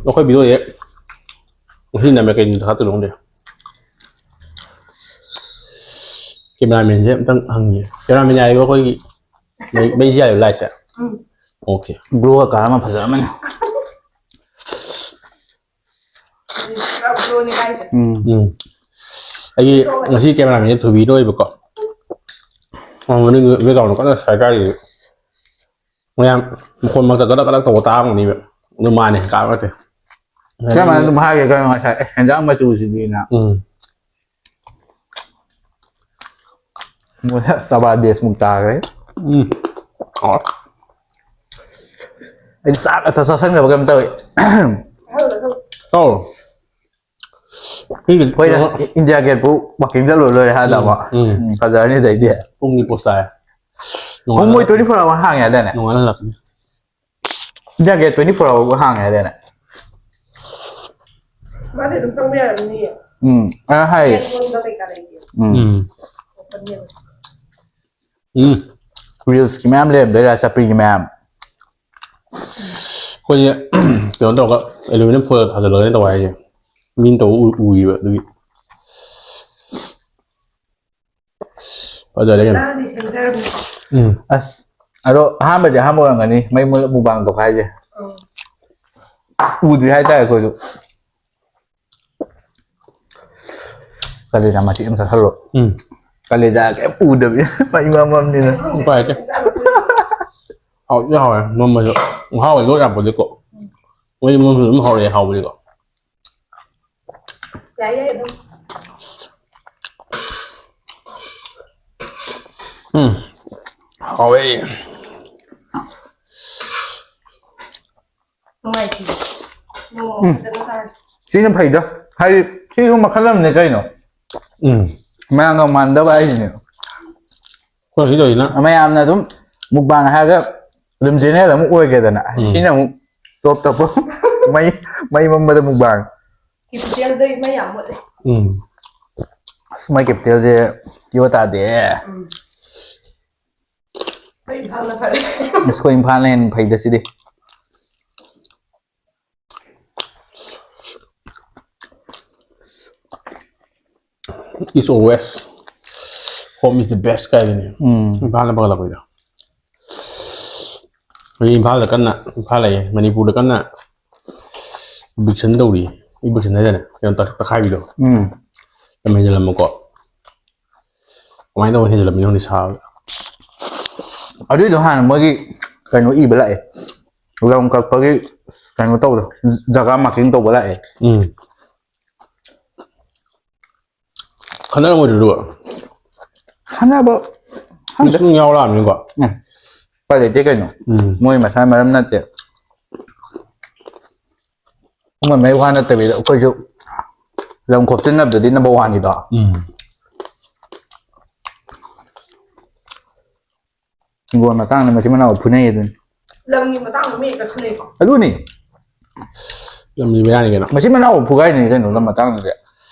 ꯑꯩꯈꯣꯏ ꯚꯤꯗꯤꯑꯣꯁꯦ ꯉꯁꯤ ꯅꯝꯃꯦ, ꯀꯩ ꯅꯨꯃꯤꯠꯇ ꯊꯥꯒꯠꯇꯣꯏꯅꯣ ꯈꯪꯗꯦ꯫ ꯀꯦꯃꯦꯔꯥꯃꯦꯟꯁꯦ ꯑꯝꯇꯪ ꯍꯪꯒꯦ꯫ ꯀꯦꯃꯦꯔꯥꯃꯦꯟ ꯌꯥꯏꯕ ꯑꯩꯈꯣꯏꯒꯤ ꯃꯩ-, ꯃꯩꯁꯦ ꯌꯥꯏꯕ, ꯂꯥꯏꯠꯁꯦ? ꯎꯝ꯫ ꯑꯣꯀꯦ꯫ ꯒ꯭ꯂꯣ ꯀꯥꯔ ꯑꯃ ꯐꯖꯔꯝꯃꯅꯤ꯫ ꯎꯝ꯫ ꯑꯩꯒꯤ ꯉꯁꯤ ꯀꯦꯃꯦꯔꯥꯃꯦꯟꯁꯦ ꯊꯣꯏꯕꯤꯅ ꯑꯣꯏꯕꯀꯣ꯫ ꯃꯅꯤꯡ background ꯀꯟꯅ ꯁꯥꯏꯀꯥꯏꯔꯤ꯫ ꯃꯌꯥꯝ ꯃꯈꯣꯟ ꯃꯔꯛꯇ ꯀꯗꯛ ꯀꯗꯛ ꯇꯧꯕ ꯇꯥꯔꯝꯒꯅꯤꯕ꯫ ꯑꯗꯨ ꯃꯥꯅꯦ, ꯀꯥꯞꯄ ꯅꯠꯇꯦ꯫ ꯀꯔꯝꯍꯥꯏꯅ ꯑꯗꯨꯝ ꯍꯥꯏꯒꯦ ꯀꯩꯅꯣ ꯉꯁꯥꯏ? "ꯑꯦ, ꯍꯦꯟꯖꯥꯡ ꯃꯆꯨꯁꯤꯗꯤꯅ"? ꯎꯝ꯫ ꯃꯣꯏ ꯆꯕꯥ ꯗꯦꯁꯃꯨꯛ ꯇꯥꯈ꯭ꯔꯦ꯫ ꯎꯝ꯫ ꯑꯣ꯫ ꯑꯩ ꯆꯥꯛ ꯑꯊ ꯆꯥꯁꯟꯈ꯭ꯔꯕ ꯀꯩꯅꯣꯝ ꯇꯧꯋꯤ꯫ ꯇꯧꯔꯣ꯫ ꯑꯩꯈꯣꯏꯅ ꯏꯟꯗꯤꯌꯥ ꯒꯦꯠꯄꯨ ꯋꯥꯛꯀꯤꯡ ꯆꯠꯂꯨ ꯂꯣꯏꯔꯦ ꯍꯥꯏꯗꯕ꯫ ꯎꯝ꯫ ꯎꯝ, ꯐꯖꯔꯅꯤ ꯑꯗꯩꯗꯤ꯫ ꯄꯨꯡ ꯅꯤꯄꯥꯟ ꯆꯥꯏ꯫ ꯍꯣꯏ, ꯃꯣꯏ twenty four hour ꯍꯥꯡꯉꯦ ꯍꯥꯏꯗꯥꯏꯅꯦ? ꯅꯣꯡꯉꯥꯜꯂ ꯍꯜꯂꯛꯀꯅꯤ꯫ India get twenty four hour ꯍꯥꯡꯉꯦ ꯍꯥꯏꯗꯥꯏꯅꯦ? ꯃꯥꯗꯤ ꯑꯗꯨꯝ ꯆꯪꯕ ꯌꯥꯔꯝꯅꯤꯌꯦ꯫ ꯎꯝ, ꯑ ꯍꯥꯏꯌꯦ꯫ ꯒꯦꯠ ꯂꯣꯟꯕ ꯀꯩꯀꯥ ꯂꯩꯇꯦ꯫ ꯎꯝ꯫ ꯎꯝ꯫ ꯑꯣꯄꯟꯅꯦꯕ꯫ ꯎꯝ꯫ Reels ꯀꯤ ꯃꯌꯥꯝ ꯂꯩꯔꯝꯗꯣꯏꯔꯥ, ꯆꯄ꯭ꯔꯤꯒꯤ ꯃꯌꯥꯝ? ꯑꯩꯈꯣꯏꯁꯦ ꯀꯩꯅꯣ ꯇꯧꯔꯒ aluminium foil ꯊꯥꯖꯤꯜꯂꯒꯅꯦ ꯇꯧꯕ ꯍꯥꯏꯁꯦ꯫ ꯃꯤꯅ ꯇꯧꯕ ꯎ-, ꯎꯈꯤꯕ ꯑꯗꯨꯒꯤ꯫ ꯐꯖꯔꯦ ꯀꯩꯅꯣ꯫ ꯅꯪꯗꯤ ꯊꯦꯡꯖꯔꯝꯅꯤ꯫ ꯎꯝ꯫ ꯑꯁ, ꯑꯗꯣ ꯑꯍꯥꯟꯕꯗꯤ ꯑꯍꯥꯟꯕ ꯑꯣꯏꯔꯝꯒꯅꯤ ꯃꯩ ꯃꯨꯠꯂ mukbang ꯇꯧꯈꯥꯏꯁꯦ꯫ ꯑꯧ꯫ ꯎꯗ꯭ꯔꯤ ꯍꯥꯏꯇꯥꯔꯦ ꯑꯩꯈꯣꯏꯁꯨ꯫ ꯀꯂꯦꯖꯥ ꯃꯆꯦꯠ ꯑꯃ ꯆꯥꯁꯜꯂꯣ꯫ ꯎꯝ꯫ ꯀꯂꯦꯖꯥ ꯀꯩꯝ ꯎꯗꯕꯤ ꯃꯩ ꯃꯝꯃꯝꯅꯤꯅ꯫ ꯎꯄꯥꯏ ꯂꯩꯇꯦ꯫ ꯍꯥꯎꯗꯤ ꯍꯥꯎꯋꯦ ꯅꯝꯕꯁꯨ꯫ ꯍꯥꯎꯋꯦ ꯂꯣꯏ ꯌꯥꯄꯣꯠꯇꯦꯀꯣ꯫ ꯃꯣꯏ ꯅꯝꯕꯁꯨ ꯑꯗꯨꯝ ꯍꯥꯎꯔꯛꯑꯦ ꯍꯥꯎꯕꯗꯤꯀꯣ꯫ ꯌꯥꯏ ꯌꯥꯏ ꯑꯗꯨꯝ꯫ ꯎꯝ ꯍꯥꯎꯋꯦ꯫ ꯅꯨꯡꯉꯥꯏꯇꯦ꯫ ꯅꯣꯡꯃ ꯐꯖꯅ ꯆꯥꯔꯁꯤ꯫ ꯁꯤꯅ ꯐꯩꯗ꯫ ꯍꯥꯏꯗꯤ ꯁꯤꯁꯨ ꯃꯈꯜ ꯑꯃꯅꯦ ꯀꯩꯅꯣ꯫ ꯎꯝ ꯃꯌꯥꯝꯒ ꯃꯥꯟꯅꯗꯕ ꯍꯥꯏꯁꯤꯅꯦ꯫ ꯑꯩꯈꯣꯏ ꯁꯤ ꯇꯧꯔꯤꯁꯤꯅ꯫ ꯃꯌꯥꯝꯅ ꯑꯗꯨꯝ ꯃꯨꯛꯕꯥꯡ ꯍꯥꯏꯔꯒ ꯑꯗꯨꯝ ꯆꯦꯅꯦꯜ ꯑꯃꯨꯛ ꯑꯣꯏꯈ꯭ꯔꯦꯗꯅ꯫ ꯎꯝ꯫ ꯁꯤꯅ ꯑꯃꯨꯛ ꯇꯣꯞ ꯇꯣꯞꯄ ꯃꯩ ꯃꯩ ꯃꯝꯕꯗ ꯃꯨꯛꯕꯥꯡ꯫ ꯀꯦꯄꯤꯇꯦꯜꯗꯩ ꯃꯩ ꯌꯥꯝ ꯃꯨꯠꯂꯦ꯫ ꯎꯝ ꯑꯁ ꯃꯥꯏ ꯀꯦꯄꯤꯇꯦꯜꯁꯦ ꯌꯣ ꯇꯥꯗꯦ꯫ ꯎꯝ꯫ ꯑꯩ ꯏꯝꯐꯥꯜꯅ ꯐꯔꯦ꯫ ꯑꯁ ꯑꯩꯈꯣꯏ ꯏꯝꯐꯥꯜꯅ ꯍꯦꯟꯅ ꯐꯩꯗ ꯁꯤꯗꯤ꯫ East or West, home is the best ꯀꯥꯏꯗꯨꯅꯤ꯫ ꯎꯝ꯫ ꯏꯝꯐꯥꯜꯅ ꯐꯒꯠꯂꯛꯄꯩꯗꯣ꯫ ꯍꯧꯖꯤꯛ ꯏꯝꯐꯥꯜꯗ ꯀꯟꯅ ꯏꯝꯐꯥꯜ ꯂꯩꯌꯦ ꯃꯅꯤꯄꯨꯔꯗ ꯀꯟꯅ eviction ꯇꯧꯔꯤ꯫ Eviction ꯍꯥꯏꯗꯅ ꯀꯩꯅꯣ ꯇꯛ- ꯇꯛꯈꯥꯏꯕꯤꯗꯣ꯫ ꯎꯝ꯫ ꯌꯥꯝ ꯍꯦꯟꯖꯜꯂꯝꯃꯀꯣ꯫ ꯀꯃꯥꯏꯅ ꯇꯧꯕ ꯍꯦꯟꯖꯜꯂꯝꯃꯤꯅꯣ ꯈꯪꯗꯦ ꯁꯥꯕꯗ꯫ ꯑꯗꯨꯏꯗꯣ ꯍꯥꯟꯅ ꯃꯣꯏꯒꯤ ꯀꯩꯅꯣ ꯏꯕ ꯂꯥꯛꯑꯦ꯫ ꯂꯝ ꯀꯛꯄꯒꯤ ꯀꯩꯅꯣ ꯇꯧꯕꯗꯣ꯫ ꯖꯒꯥ marking ꯇꯧꯕ ꯂꯥꯛꯑꯦ꯫ ꯎꯝ꯫ ꯈꯟꯅꯔꯝꯃꯣꯏꯗ꯭ꯔꯣ ꯑꯗꯨꯒ? ꯈꯟꯅꯕ ꯈꯪꯗꯦ꯫ ꯃꯤꯁꯨꯝ ꯌꯥꯎꯔꯛꯑꯕꯅꯤꯀꯣ꯫ ꯎꯝ꯫ ꯎꯄꯥꯏ ꯂꯩꯇꯦ ꯀꯩꯅꯣ꯫ ꯎꯝ꯫ ꯃꯣꯏ ꯃꯁꯥ ꯃꯔꯝ ꯅꯠꯇꯦ꯫ ꯃꯣꯏ ꯃꯩ ꯋꯥ ꯅꯠꯇꯕꯤꯗ ꯑꯩꯈꯣꯏꯁꯨ ꯂꯝ ꯈꯣꯞꯆꯤꯟꯅꯕꯗꯗꯤ number one ꯅꯤꯗꯣ꯫ ꯎꯝ꯫ ꯍꯤꯡꯒꯣꯜ ꯃꯇꯥꯡꯗ ꯃꯆꯤꯟ ꯃꯅꯥꯎ ꯐꯨꯅꯩ ꯑꯗꯨꯅꯤ꯫ ꯂꯝꯒꯤ ꯃꯇꯥꯡꯗ ꯃꯤ ꯍꯦꯛꯇ ꯈꯟꯅꯩꯀꯣ꯫ ꯑꯗꯨꯅꯤ꯫ ꯂꯝꯗꯤ ꯕꯦꯔꯥꯅꯤ ꯀꯩꯅꯣ꯫ ꯃꯆꯤꯟ ꯃꯅꯥꯎ ꯐꯨꯒꯥꯏꯅꯩ ꯀꯩꯅꯣ ꯂꯝ ꯃꯇꯥꯡꯗꯗꯤ꯫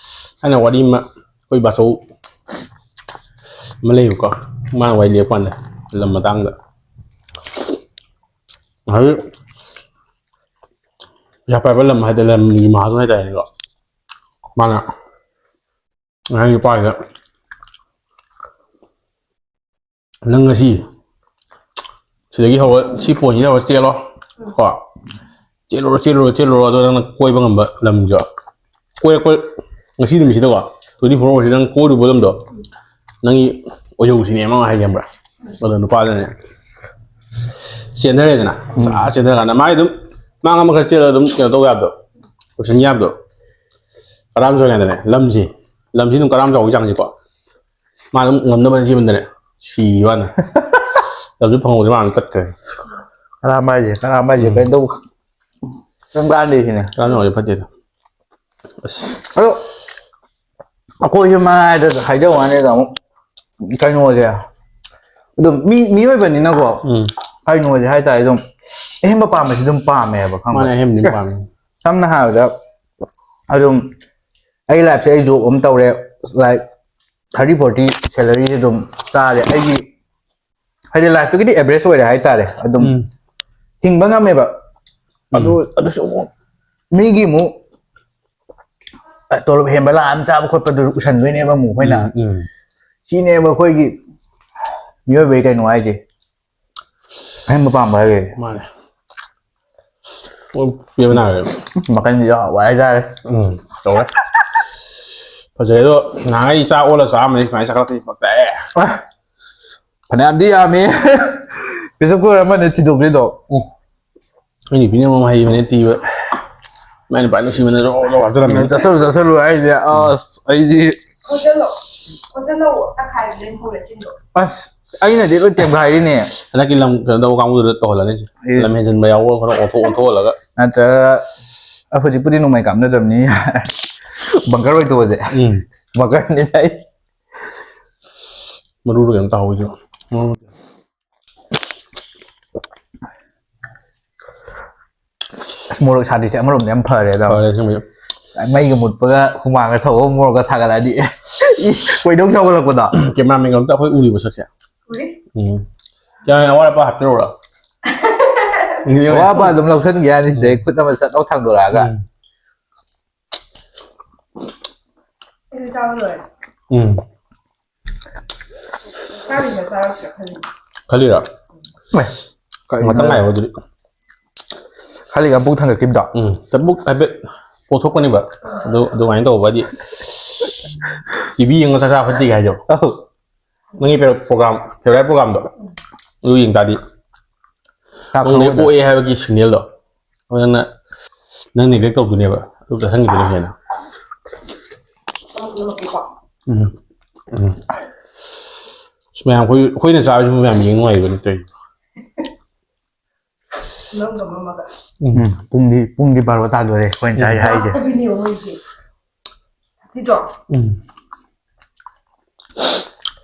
ꯊꯥꯏꯅ ꯋꯥꯔꯤ ꯑꯃ ꯑꯩꯈꯣꯏ ꯕꯥꯆꯧ ꯑꯃ ꯂꯩꯌꯦꯕꯀꯣ꯫ ꯃꯥꯅ ꯋꯥꯔꯤ ꯂꯤꯔꯛꯄ ꯀꯥꯟꯗ ꯂꯝ ꯃꯇꯥꯡꯗ꯫ ꯍꯧꯖꯤꯛ ꯄꯩꯁꯥ ꯄꯥꯏꯕ ꯂꯝ ꯍꯥꯏꯗꯤ ꯂꯝꯒꯤ ꯃꯍꯥꯖꯣꯟ ꯍꯥꯏꯇꯥꯔꯦꯅꯦꯀꯣ꯫ ꯃꯥꯅ ꯉꯥꯏꯍꯥꯛ ꯅꯨꯄꯥꯁꯤꯗ "ꯅꯪ ꯉꯁꯤ ꯁꯤꯗꯒꯤ ꯍꯧꯔ ꯁꯤ point ꯁꯤꯗ ꯍꯧꯔ ꯆꯦꯜꯂꯣ ꯀꯣ꯫ ꯆꯦꯜꯂꯨꯔꯣ, ꯆꯦꯜꯂꯨꯔꯣ, ꯆꯦꯜꯂꯨꯔꯣ, ꯑꯗꯣ ꯅꯪꯅ ꯀꯣꯏꯕ ꯉꯝꯕ ꯂꯝꯁꯨ ꯀꯣꯏꯔꯛꯄ ꯉꯁꯤ ꯅꯨꯃꯤꯠꯁꯤꯗꯀꯣ, twenty four hour ꯁꯤꯗ ꯅꯪ ꯀꯣꯏꯔꯨꯕ ꯂꯝꯗꯣ ꯅꯪꯒꯤ ꯑꯣꯏꯍꯧꯁꯤꯅꯦ" ꯑꯃ ꯍꯥꯏꯒꯦ ꯈꯪꯕ꯭ꯔꯥ? ꯑꯗꯣ ꯅꯨꯄꯥꯗꯨꯅꯅꯦ ꯆꯦꯟꯊꯔꯦꯗꯅ꯫ ꯎꯝ꯫ ꯑꯥ ꯆꯦꯟꯊꯔꯀꯥꯟꯗ ꯃꯥꯏ ꯑꯗꯨꯝ ꯃꯥ ꯉꯝꯃ ꯈꯔ ꯆꯦꯜꯂꯒ ꯑꯗꯨꯝ ꯀꯩꯅꯣ ꯇꯧꯕ ꯌꯥꯕꯗꯣ, ꯂꯣꯏꯁꯤꯟ ꯌꯥꯕꯗꯣ꯫ ꯀꯔꯥꯝ ꯆꯣꯏ ꯍꯥꯏꯗꯅꯦ, ꯂꯝꯁꯤ, ꯂꯝꯁꯤ ꯑꯗꯨꯝ ꯀꯔꯥꯝ ꯆꯥꯎꯕꯒꯤ ꯆꯥꯡꯁꯤꯀꯣ꯫ ꯃꯥ ꯑꯗꯨꯝ ꯉꯝꯅꯕ ꯆꯦꯟꯕꯗꯅꯦ ꯁꯤꯈꯤꯕ ꯋꯥꯅꯤ꯫ ꯂꯝꯁꯨ ꯐꯪꯍꯧꯗ꯭ꯔꯦ, ꯃꯥ ꯑꯗꯨꯝ ꯇꯠꯈ꯭ꯔꯦ꯫ ꯀꯔꯥꯝ ꯍꯥꯏꯁꯦ, ꯀꯔꯥꯝ ꯍꯥꯏꯁꯦ ꯎꯝ꯫ ꯀꯩꯅꯣ ꯇꯧꯕ ꯀꯔꯝ ꯀꯥꯟꯗ ꯁꯤꯅꯦ? ꯀꯔꯥꯝ ꯆꯥꯎꯕꯁꯦ ꯐꯠꯇꯦꯗ꯫ ꯑꯁ꯫ ꯑꯗꯣ ꯑꯩꯈꯣꯏꯁꯨ ꯃꯉꯥꯏꯗ ꯍꯥꯏꯖꯕ ꯋꯥꯅꯤꯗ ꯑꯃꯨꯛ ꯀꯩꯅꯣꯁꯦ ꯑꯗꯨꯝ ꯃꯤ, ꯃꯤꯑꯣꯏꯕꯅꯤꯅꯀꯣ ꯎꯝ꯫ ꯀꯩꯅꯣꯁꯦ ꯍꯥꯏꯇꯥꯔꯦ ꯑꯗꯨꯝ ꯑꯍꯦꯟꯕ ꯄꯥꯝꯕꯁꯤ ꯑꯗꯨꯝ ꯄꯥꯝꯃꯦꯕ ꯈꯪꯕ꯭ꯔꯥ? ꯃꯥꯅꯦ, ꯑꯍꯦꯟꯕꯗꯤ ꯑꯗꯨꯝ ꯄꯥꯝꯃꯦ꯫ ꯁꯝꯅ ꯍꯥꯏꯔꯕꯗ ꯑꯗꯨꯝ ꯑꯩꯒꯤ ꯂꯥꯏꯐꯁꯦ ꯑꯩ ꯖꯣꯕ ꯑꯃ ꯇꯧꯔꯦ, ꯂꯥꯏꯛ ꯊꯥꯔꯇꯤ ꯐꯣꯔꯇꯤ ꯁꯦꯂꯔꯤꯁꯦ ꯑꯗꯨꯝ ꯆꯥꯔꯦ꯫ ꯑꯩꯒꯤ ꯍꯥꯏꯗꯤ ꯂꯥꯏꯐꯇꯨꯒꯤꯗꯤ ꯑꯦꯚꯔꯦꯖ ꯑꯣꯏꯔꯦ ꯍꯥꯏꯇꯥꯔꯦ꯫ ꯑꯗꯨꯝ ꯎꯝ꯫ ꯍꯤꯡꯕ ꯉꯝꯃꯦꯕ꯫ ꯑꯗꯨ ꯎꯝ꯫ ꯑꯗꯨꯁꯨ ꯑꯃꯨꯛ ꯃꯤꯒꯤ ꯑꯃꯨꯛ ꯇꯣꯂꯣꯞ ꯍꯦꯟꯕ ꯂꯥꯛꯑ ꯑꯃ ꯆꯥꯕ ꯈꯣꯠꯄꯗꯨ ꯎꯁꯟꯗꯣꯏꯅꯦꯕ ꯑꯃꯨꯛ ꯑꯩꯈꯣꯏꯅ꯫ ꯎꯝ, ꯎꯝ꯫ ꯁꯤꯅꯦꯕ ꯑꯩꯈꯣꯏꯒꯤ ꯃꯤꯑꯣꯏꯕꯒꯤ ꯀꯩꯅꯣ ꯍꯥꯏꯁꯦ꯫ ꯑꯍꯦꯟꯕ ꯄꯥꯝꯕ ꯍꯥꯏꯁꯦ꯫ ꯃꯥꯅꯦ꯫ ꯑꯣ, ꯄꯦꯟꯕ ꯅꯥꯏꯔꯣꯏ꯫ ꯃꯈꯟꯁꯤ ꯌꯥꯎꯕ ꯍꯥꯏꯇꯥꯔꯦ꯫ ꯎꯝ, ꯇꯧꯔꯦ꯫ ꯐꯖꯔꯦ ꯑꯗꯣ, ꯅꯍꯥꯟꯒꯩ ꯆꯥꯛ ꯑꯣꯜꯂ ꯆꯥꯔꯝꯕꯅꯤ, ꯁꯨꯃꯥꯏꯅ ꯆꯥꯈꯠꯂꯛꯄꯁꯤ ꯐꯔꯛ ꯇꯥꯏꯍꯦ꯫ ꯑ, ꯐꯅꯌꯥꯝꯗꯤ ꯌꯥꯝꯃꯤ꯫ ꯄ꯭ꯔꯦꯁꯔ ꯀꯨꯀꯔ ꯑꯃꯅꯦ ꯊꯤꯗꯣꯛꯈ꯭ꯔꯤꯗꯣ꯫ ꯎꯝ꯫ ꯑꯩ ꯅꯨꯄꯤꯅ ꯃꯔꯣꯝ ꯍꯩꯕꯅꯦ ꯊꯤꯕ꯫ ꯃꯥꯏ ꯅꯨꯄꯥ ꯅꯨꯡꯁꯤꯕꯅ ꯖꯣ ꯖꯣ ꯍꯥꯞꯆꯜꯂꯝꯃꯦ꯫ ꯆꯠꯁꯜꯂꯨ, ꯆꯠꯁꯜꯂꯨ ꯍꯥꯏꯁꯦ꯫ ꯑꯁ, ꯑꯩꯗꯤ ꯍꯣꯁꯇꯦꯜꯗꯣ, ꯍꯣꯁꯇꯦꯜꯗꯣ ꯇꯪꯈꯥꯏꯗꯤ ꯂꯦꯝꯍꯧꯔꯦ ꯆꯤꯡꯗꯣ꯫ ꯑꯁ, ꯑꯩꯅꯗꯤ ꯂꯣꯏ ꯇꯦꯝꯈꯥꯏꯔꯤꯅꯦ꯫ ꯍꯟꯗꯛꯀꯤ ꯂꯝ ꯀꯩꯅꯣ ꯇꯧꯕ ꯀꯥꯡꯕꯨꯗꯨꯗ ꯇꯧꯍꯜꯂꯅꯤ ꯑꯩꯁꯦ꯫ ꯏꯁ꯫ ꯂꯝ ꯍꯦꯟꯖꯤꯟꯕ ꯌꯥꯎꯕ ꯈꯔ ꯑꯣꯟꯊꯣꯛ ꯑꯣꯟꯊꯣꯛꯍꯜꯂꯒ꯫ ꯅꯠꯇ꯭ꯔꯒ, ꯑ, ꯍꯧꯖꯤꯛꯄꯨꯗꯤ ꯅꯣꯡꯃꯩ ꯀꯥꯞꯅꯗꯕꯅꯤ꯫ ꯕꯪꯀꯔ ꯑꯣꯏ ꯇꯣꯛꯑꯁꯦ꯫ ꯎꯝ꯫ ꯕꯪꯀꯔꯅꯤ ꯂꯩ꯫ ꯃꯔꯨꯗꯣ ꯀꯩꯅꯣ ꯇꯥꯍꯧꯋꯤꯁꯨ꯫ ꯃꯔꯨ ꯑꯁ, ꯃꯣꯔꯣꯛ ꯁꯥꯗ꯭ꯔꯤꯁꯦ ꯑꯃꯔꯣꯝꯗ ꯌꯥꯝ ꯐꯔꯦ ꯑꯗꯣ꯫ ꯐꯔꯦ, ꯑꯁꯦꯡꯕꯩ꯫ ꯃꯩꯒ ꯃꯨꯠꯄꯒ ꯍꯨꯃꯥꯡꯒ ꯁꯧꯕ ꯃꯣꯔꯣꯛꯀ ꯁꯥꯒꯠꯂꯛꯑꯗꯤ꯫ ꯏ, ꯀꯣꯏꯗꯧ ꯁꯧꯒꯠꯂꯛꯄꯗꯣ꯫ ꯀꯦꯃꯦꯔꯥꯃꯦꯟꯒ ꯑꯝꯇ ꯑꯩꯈꯣꯏ ꯎꯔꯤꯕꯣ ꯁꯛꯁꯦ? ꯎꯔꯤ꯫ ꯎꯝ꯫ ꯀꯌꯥ ꯑꯋꯥꯠ ꯑꯄꯥ ꯍꯥꯞꯆꯤꯜꯂꯛꯎꯔꯣ? ꯑꯋꯥꯠ ꯑꯄꯥ ꯑꯗꯨꯝ ꯂꯧꯁꯟꯒꯦ ꯌꯥꯅꯤ ꯁꯤꯗꯩ ꯎꯝ꯫ ꯈꯨꯠ ꯑꯃ ꯁꯠ ꯂꯥꯎ ꯊꯥꯡꯗꯣꯔꯛꯑꯒ꯫ ꯎꯝ꯫ ꯑꯩꯁꯨ ꯆꯥꯕ ꯂꯣꯏꯔꯦ꯫ ꯎꯝ꯫ ꯆꯥꯔꯤꯔ ꯆꯥꯔꯛꯇ꯭ꯔꯤꯔ ꯈꯜꯂꯤꯅꯦ꯫ ꯈꯜꯂꯤꯔꯥ? ꯑꯦ, ꯀꯔꯤꯅꯣ? ꯉꯥꯛꯇꯪ ꯉꯥꯏꯌꯣ ꯑꯗꯨꯗꯤ꯫ ꯈꯜꯂꯤꯒ ꯄꯨꯛ ꯊꯟꯒꯠꯈꯤꯕꯗꯣ? ꯎꯝ, ꯄꯨꯛ ꯍꯥꯏꯐꯦꯠ ꯄꯣꯛꯊꯣꯛꯄꯅꯦꯕ꯫ ꯑꯗꯨ, ꯑꯗꯨꯃꯥꯏꯅ ꯇꯧꯕ ꯍꯥꯏꯗꯤ ꯇꯤ ꯚꯤ ꯌꯦꯡꯉ ꯆꯥꯛ ꯆꯥ ꯐꯠꯇꯦ ꯍꯥꯏꯗꯣ꯫ ꯑꯧ꯫ ꯅꯪꯒꯤ ꯐꯦ-, ꯄ꯭ꯔꯣꯒꯥꯝ, ꯐꯦꯚꯣꯔꯥꯏꯠ ꯄ꯭ꯔꯣꯒꯥꯝꯗꯣ ꯑꯗꯨ ꯌꯦꯡ ꯇꯥꯔꯗꯤ ꯆꯥꯛ ꯅꯪꯅ ꯈꯪꯍꯧꯗ꯭ꯔꯦ꯫ ꯑꯣꯛꯑꯦ ꯍꯥꯏꯕꯒꯤ ꯁꯤꯒꯅꯦꯜꯗꯣ꯫ ꯑꯗꯨꯅ ꯅꯪ ꯅꯦꯒ꯭ꯂꯦꯛ ꯇꯧꯗꯣꯏꯅꯦꯕ꯫ ꯑꯗꯨ ꯆꯥꯁꯟꯈꯤꯗꯣꯏꯅꯦ ꯍꯦꯟꯅ꯫ ꯎꯝ꯫ ꯎꯝ꯫ ꯑꯁ, ꯃꯌꯥꯝ ꯑꯩꯈꯣꯏ, ꯑꯩꯈꯣꯏꯅ ꯆꯥꯕꯁꯤꯕꯨ ꯃꯌꯥꯝ ꯌꯦꯡ ꯅꯨꯡꯉꯥꯏꯕꯅꯤ ꯇꯧꯔꯤꯁꯦ꯫ ꯎꯝ꯫ ꯄꯨꯡꯗꯤ, ꯄꯨꯡꯗꯤ ꯕꯥꯔꯣ ꯇꯥꯗꯣꯔꯦ ꯑꯩꯈꯣꯏꯅ ꯆꯥꯔꯤ ꯍꯥꯏꯁꯦ꯫ ꯎꯝ꯫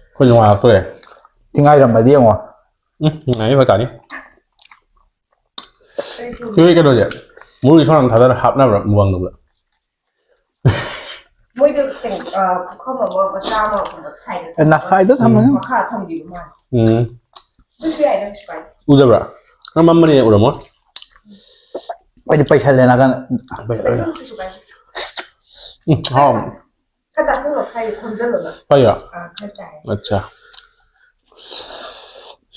ꯑꯩꯈꯣꯏ ꯅꯨꯡꯉꯥꯏꯔꯛꯇꯣꯔꯦ꯫ ꯆꯤꯡꯉꯥꯏꯔꯝꯃꯗꯤ ꯌꯦꯡꯉꯣ꯫ ꯎꯝ, ꯅꯨꯡꯉꯥꯏꯅꯤ ꯐꯖꯅꯤ꯫ ꯑꯩꯈꯣꯏ ꯀꯩꯅꯣꯁꯦ, ꯃꯔꯨ ꯁꯣꯝ ꯊꯥꯗꯔ ꯍꯥꯞꯅꯕ꯭ꯔꯥ ꯃꯨꯕꯥꯡꯗꯨꯗ? ꯃꯣꯏꯗꯣ ꯀꯩꯅꯣ, ꯑ, ꯄꯨꯈꯝ ꯑꯃ ꯃꯆꯥ ꯑꯃꯒꯨꯝꯕ ꯁꯥꯏꯗ ꯑꯦ, ꯅꯥꯈꯥꯏꯗ ꯊꯝꯃꯦ꯫ ꯃꯈꯥ ꯊꯝꯈꯤꯕ ꯃꯥꯜꯂꯦ꯫ ꯎꯝ꯫ ꯑꯗꯨꯁꯨ ꯌꯥꯏꯗ, ꯀꯩꯁꯨ ꯀꯥꯏꯗꯦ꯫ ꯎꯗꯕ꯭ꯔꯥ? ꯅꯪ ꯃꯝꯕꯅꯤꯅ ꯎꯔꯝꯃꯣꯏ꯫ ꯑꯩꯗꯤ ꯄꯩꯁꯜꯂꯦ ꯅꯥꯀꯟ꯫ ꯄꯩꯁꯜꯂꯦ꯫ ꯑꯗꯨꯝ ꯀꯩꯁꯨ ꯀꯥꯏꯗꯦ꯫ ꯎꯝ, ꯍꯥꯎ꯫ ꯈꯔ ꯆꯥꯁꯤꯜꯂꯣ, ꯁ꯭ꯋꯥꯏꯗ ꯈꯣꯝꯖꯜꯂꯣ ꯅꯪ꯫ ꯁ꯭ꯋꯥꯏꯗ? ꯑꯥ, ꯈꯔ ꯆꯥꯏ꯫ ꯑꯠꯆꯥ꯫